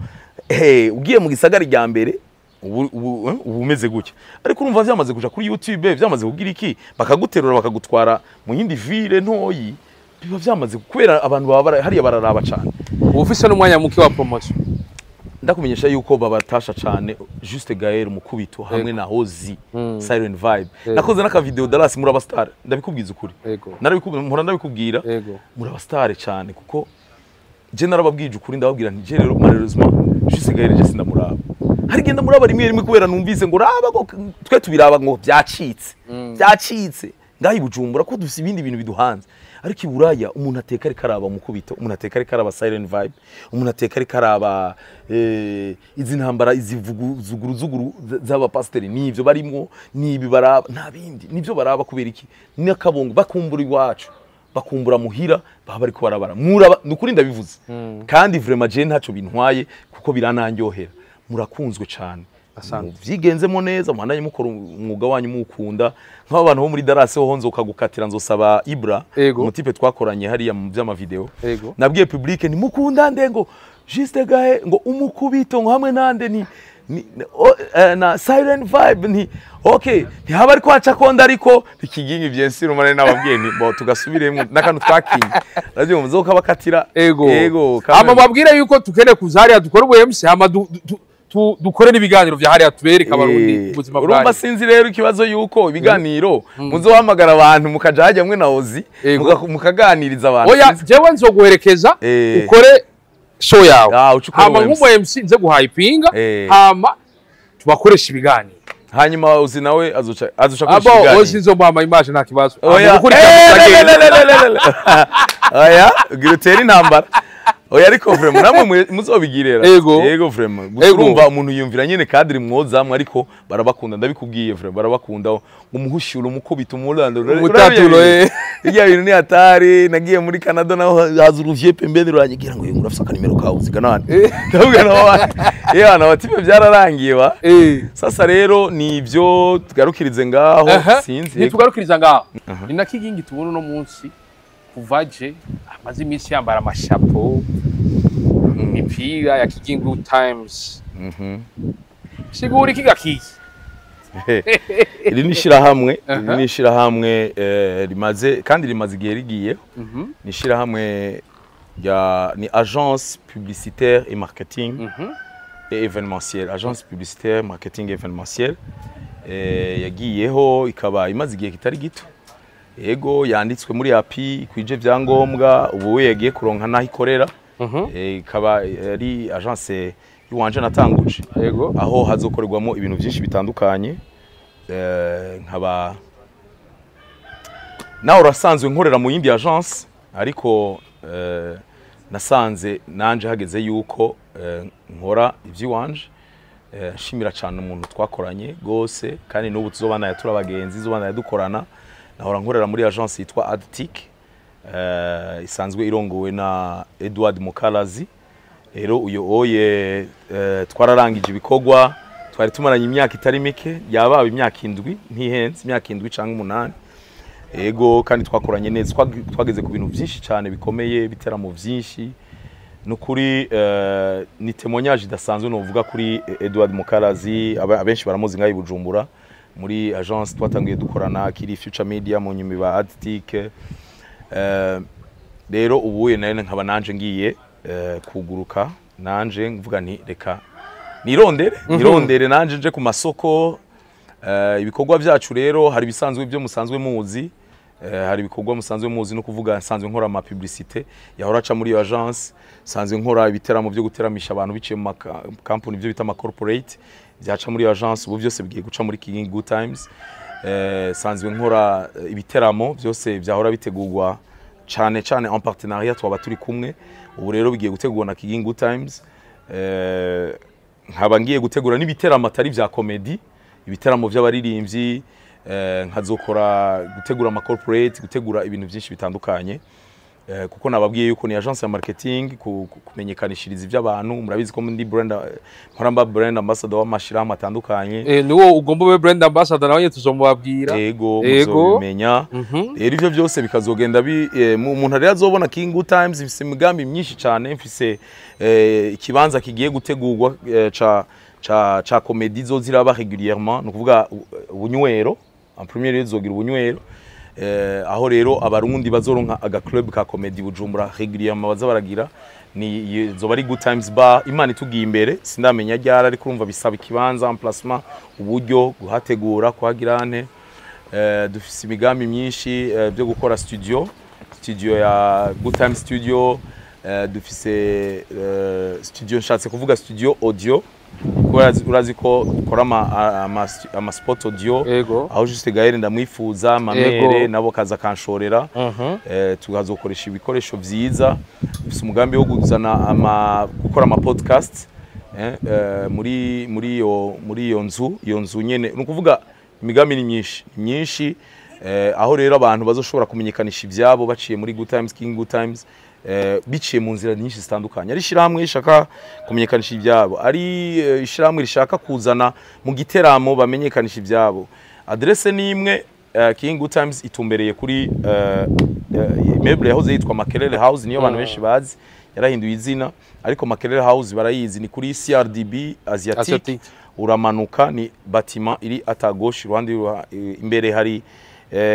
ugiye mu gisagara rya mbere, ubu umeze gutya, ariko urumva vyamaze kuja kuri YouTube, vyamaze kugira iki, bakaguterura bakagutwara mu yindi ville ntoyi, biba vyamaze kubera abantu baba hariya bararaba cane. Uba ufise n'umwanya muke wa promotion. Ndakumenyesha yuko babatasha cane Juste Gaël Mukubito hamwe na Hozi Siren Vibe. Nakoze n'aka video Dallas, muri abastar, ndabikubwiza ukuri. Narabikubwira, mpora ndabikubwira. Muri abastar cane, kuko je narababwije ukuri, ndababwira nti je rero malheureusement Juste Gaël je sindamuraba, hari genda muraba rimwe rimwe kubera numvise ngo raba ngo twe tubiraba ngo byacitse, byacitse ngaho i Bujumbura ko dufise ibindi bintu biduhanze. Ariko i Buraya umuntu ateka ariko araba Mukubito, umuntu ateka ariko araba Siren Vibe, umuntu ateka ariko araba izi ntambara, izi zuguru zuguru z'abapasiteri, nivyo barimwo, nibi baraba, nta bindi nivyo baraba. Kubera iki? N'akabongo bakumbura iwacu, bakumbura muhira, baba bariko barabara. Muraba, nukuri ndabivuze, kandi vraiment je ntaco bintwaye kuko birananyohera. Murakunzwe cane. Asante. Muvyigenzemo neza, muhandanye mukora umwuga wanyu muwukunda. Nk'abantu bo muri Dallas ho nzokagukatira, nzosaba Ibra, umutipe twakoranye hariya mu vy'amavideo. Nabwiye public ntimukunda nde, ngo Juste Gahe, ngo Umukubito, ngo hamwe nande ni na Siren Vibe, ni okay, ntihaba ariko haca konda, ariko ikigingi bien sûr umane nababwiye ni bo tugasubiremo n'akantu twakinye navyo muzokabakatira. Ego. Ego. Hama babwire yuko tukeneye kuza hariya dukore ubu MC, hama dukore n'ibiganiro vya hariya, tubereke Abarundi ubuzima Urumva, bwayo. Sinzi rero ikibazo yuko ibiganiro muzohamagara abantu mukaja hajya mwe na Ozi, mukaganiriza abantu. Oya, Sinzi. jewe nzoguherekeza, ukore show yawe, Ah, uce ukore hama ubu MC. nk'umu MC nze guhypinga, hama tubakoresha ibiganiro. Hanyuma Ozi nawe azoca Abo akoresha ibiganiro. Ozi nzomuha image, nta kibazo. Oya. Hama gukurikirana Eh, tuzagenda. le, le, le, le, le, le. Oya, ugira utere intambara. Oya, ariko vraiment namwe muzobigirera. Ego. Yego, vraiment. Gusa Ego. urumva umuntu yiyumvira nyene cadre mwozamwe, ariko barabakunda, ndabikubwiye, vraiment barabakunda. Umuhushura, umukubita, umurando. Umutatulo, eh. Bijya bintu ni hatari. Nagiye muri Canada naho haza uruvye pembeni ruranyigira ngo urafise akanimero kawe uzigana hano. Ndavuga naho yewe na batipe byararangiye ba. Sasa rero ni ibyo, tugarukirize ngaho. Sinzi. Ntitugarukiriza ngaho, ni na Kigingi tubona uno munsi kuva je amaze iminsi yambara amashapo, imipira ya Kigingi Good Times. Sigura iki gakiki? Iri ni ishirahamwe, iri ni ishirahamwe rimaze kandi rimaze igihe rigiye. Ni ishirahamwe rya, ni agence publicitaire et marketing et événementiel, agence publicitaire, marketing et événementiel. Yagiyeho ikaba imaze igihe kitari gito. Yego, yanditswe muri API, ikwije vyangombwa. Ubu we yagiye kuronka naho ikorera. Ikaba ari agence iwanje natanguje, aho hazokorerwamo ibintu byinshi bitandukanye. Nkaba nawe urasanzwe nkorera mu yindi agence, ariko nasanze nanje hageze yuko nkora iby'iwanje. Nshimira cyane umuntu twakoranye gose, kandi n'ubu tuzobana, turi abagenzi, tuzobana dukorana. Nahora nkorera muri agence yitwa Adtic, isanzwe irongowe na Edward Mukalazi. Rero uyo oye twararangije ibikorwa twari tumaranye imyaka itari mike, yababa imyaka 7 ntihenze, imyaka 7 cyangwa 8. Ego, kandi twakoranye neza, twageze ku bintu byinshi cyane bikomeye, biteramo byinshi. Nukuri ni témoignage idasanzwe novuga kuri Edward Mukalazi. Abenshi baramuzi ngaho i Bujumbura muri agence twatangiye dukorana kiri Future Media, mu nyuma ba Adtic. Rero ubu nayo nkaba nanje ngiye kuguruka, nanje mvuga nti reka nirondere, nirondere nanje nje ku masoko. Ibikorwa byacu rero, hari ibisanzwe ibyo musanzwe muzi, hari ibikorwa musanzwe muzi, no kuvuga nsanzwe nkora ama publicité yahora aca muri iyo agence, nsanzwe nkora ibiteramo byo guteramisha abantu biciye mu company, ibyo bita ama corporate byaca muri iyo agence, ubu byose bigiye guca muri King Good Times. Sanzwe nkora ibiteramo byose byahora bitegurwa cyane cyane en partenariat, twaba turi kumwe, ubu rero bigiye gutegurwa na King Good Times. Nkaba ngiye gutegura n'ibiteramo atari bya comedy, ibiteramo by'abaririmbyi, nkazokora gutegura ama corporate, gutegura ibintu byinshi bitandukanye, kuko nababwiye yuko ni agence ya marketing, kumenyekanishiriza iby'abantu. Murabizi ko ndi brand, nkora mba brand ambassador w'amashirahamwe atandukanye. Niwo ugomba ube brand ambassador, nawe tuzomubabwira. Ego. Ego. Muzobimenya. Rero ivyo byose bikazogenda bi umuntu rero azobona King Good Times ifise imigambi myinshi cyane. Mfise ikibanza kigiye gutegurwa ca comedy zo ziraba régulièrement, ni ukuvuga ubunywero. En premier lieu zogira ubunywero, aho rero abarundi bazoronka aga club ka comedy Bujumbura régulièrement baza baragira, ni zoba ari Good Times Bar. Imana itugiye imbere, sindamenya ryari, ariko urumva bisaba ikibanza, emplacement, uburyo, guhategura, kuhagira ante. Dufise imigambi myinshi byo gukora studio, studio ya Good Time Studio. Dufise studio, nshatse kuvuga studio audio, kuko urazi ko dukora ama spot audio, aho Juste Gaël ndamwifuza, mamere nabo kaza kanshorera. Tukazokoresha ibikoresho vyiza. Dufise umugambi wo kuzana ama gukora ama podcast muri iyo nzu, iyo nzu nyene. Ni ukuvuga imigambi ni myinshi, ni myinshi, aho rero abantu bazoshobora kumenyekanisha ivyabo baciye muri Good Times, King Good Times, biciye mu nzira nyinshi zitandukanye. Ari ishirahamwe rishaka kumenyekanisha ivyabo, ari ishirahamwe rishaka kuzana mu giteramo bamenyekanisha ivyabo, adresse ni imwe. King Good Times itumbereye kuri immeuble yahoze yitwa Makerere House, niyo abantu benshi bazi, yarahinduye izina, ariko Makerere House barayizi, ni kuri CRDB Asiatique. Asiatique. Uramanuka, ni bâtiment iri à ta gauche, iruhande imbere hari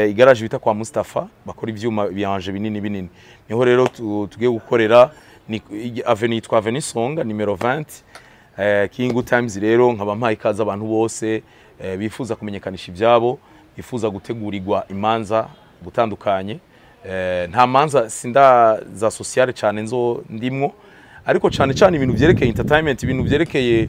igaraje bita kwa Mustafa, bakora ivyuma biyanje binini binini. Niho rero tugiye gukorera, ni avenue yitwa Avenue Songa numero 20. King Good Times rero nkaba mpaye ikaze abantu bose bifuza kumenyekanisha ibyabo, bifuza gutegurirwa imanza gutandukanye. Nta manza sinda za sociale cyane nzo ndimwo, ariko cyane cyane ibintu vyerekeye entertainment, ibintu vyerekeye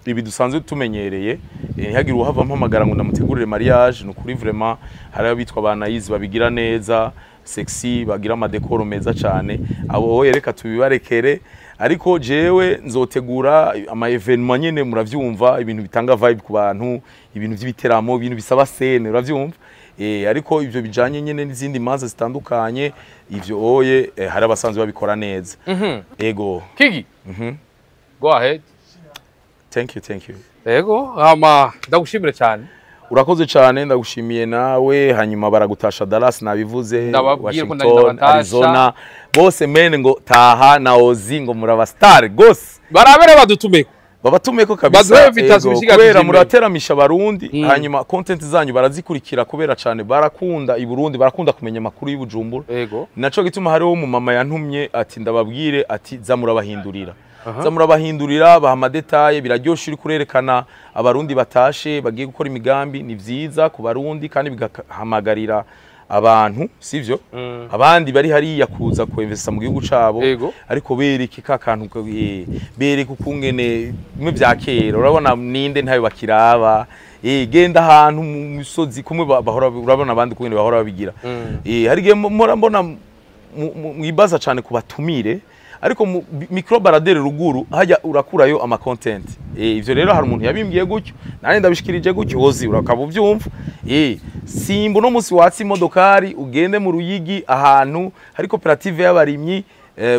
ibi dusanzwe tumenyereye. Ntihagire uwuhava mpamagara ngo ndamutegurire mariage. Ni ukuri vraiment hari abitwa ba Nayizi babigira neza. sexy, bagira amadekoro meza cyane. Abo reka tubibarekere, ariko jewe nzotegura ama événement nyene, muravyumva, ibintu bitanga vibe ku bantu, ibintu by'ibiteramo, ibintu bisaba scène, uravyumva. Ariko ivyo bijanye nyene n'izindi manza zitandukanye, ivyo oye, hari abasanzwe babikora neza. Ego. Kigi, go ahead. Thank you, thank you. Yego, hama ndagushimire cyane. Urakoze cyane, ndagushimiye nawe. Hanyuma baragutasha Dallas, nabivuze. Ndababwiye ko Washington, ndabatasha. Arizona, bose mene ngo taha na Ozi ngo muraba star gose. Barabere badutumeko. Babatumeko kabisa. Baduhe invitation. Ego, Bishiga kubera tujimbe. murateramisha Abarundi. Hanyuma content zanyu barazikurikira kubera cyane barakunda i Burundi, barakunda kumenya amakuru y'i Bujumbura. Naco gituma hariho umumama yantumye ati ndababwire ati za murabahindurira, za murabahindurira, baha ama détails. Biraryoshe uri kurerekana Abarundi batashe bagiye gukora imigambi. Ni vyiza ku Barundi kandi bigahamagarira abantu, sivyo, abandi bari hariya kuza kuinvesta mu gihugu cabo. Ariko bereke ka kantu bereke ukungene bimwe vya kera, urabona ninde ntayo bakiraba. Genda ahantu mu misozi kumwe bahora, urabona abandi ukungene bahora babigira. Hari igihe mpora mbona mwibaza cyane ku batumire, ariko mu micro baladeur ruguru hajya urakurayo ama content. Ivyo rero hari umuntu yabimbwiye gutyo, nanjye ndabishikirije gutyo, wozi urakaba ubyumva. Simba uno munsi watse imodokari ugende mu Ruyigi ahantu hari koperative y'abarimyi,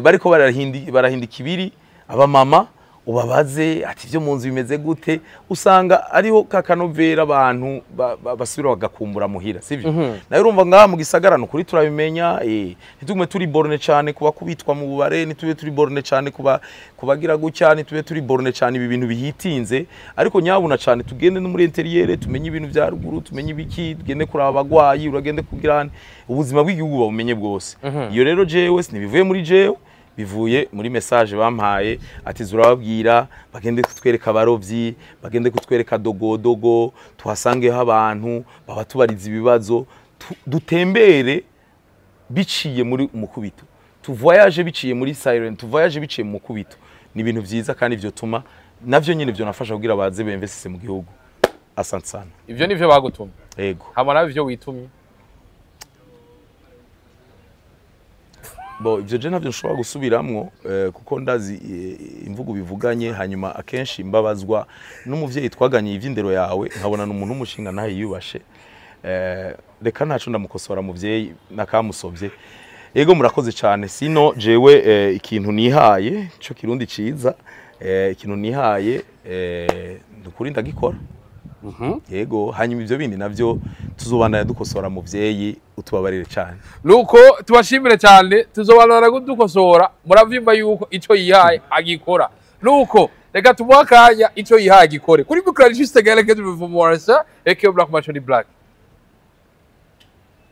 bariko barahindika ibiri, abamama, ubabaze ati ibyo mu nzu bimeze gute? Usanga ariho ka kanovera abantu basubira bagakumbura muhira, sivyo? Nayo urumva ngaha mu gisagara nukuri turabimenya, ntitugume turi borné cyane kuba kubitwa mu bubare, ntitube turi borné cyane kuba kubagira gutya, ntitube turi borné cyane ibi bintu bihitinze. Ariko nyabuna cyane tugende no muri intérieur, tumenye ibintu bya ruguru, tumenye ibiki, tugende kuraba abagwayi, uragende kugira ubuzima bw'igihugu babumenye bwose. Iyo rero jewe sinibivuye muri jewe, bivuye muri message bampaye ati zurababwira bagende kutwereka abarovyi, bagende kutwereka dogodogo, tuhasangeho abantu baba tubariza ibibazo, dutembere biciye muri umukubito, tuvoyage biciye muri siren, tuvoyage biciye mu mukubito. Ni ibintu vyiza kandi vyo tuma navyo nyine vyo nafasha kugira baze bemvesise mu gihugu. Asante sana. Ivyo nivyo bagutumye? Yego. Hama nawe ivyo witumye? Bo ivyo je navyo nshobora gusubiramwo, kuko ndazi imvugo bivuganye. Hanyuma akenshi mbabazwa n'umuvyeyi twaganye ivy'indero yawe, nkabona n'umuntu w'umushinga nawe yiyubashe. Reka ntaco ndamukosora muvyeyi nakamusovye. Ego, murakoze cyane. Sino jewe ikintu nihaye cyo kirundi ciza, ikintu nihaye, ndukuri ndagikora. Yego, hanyuma ivyo bindi navyo tuzobandanya dukosora. Muvyeyi utubabarire cyane. Nuko tubashimire cyane, tuzobanana dukosora. Muravyumva yuko ico yihaye agikora. Nuko reka tumuhe akanya, ico yihaye agikore. Kuri micro juste Gaël Muvumwarsa aka Black Machoni Black.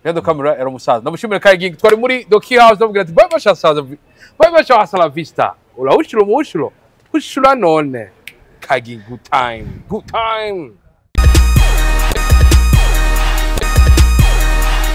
Yado kamera era umusaza. Ndamushimire Kai King. Twari muri The Key House, ndamubwira ati bye bye saza. Bye bye hasta la vista. Ura ushuro mushuro. Ushura none. Kai King, good time. Good time.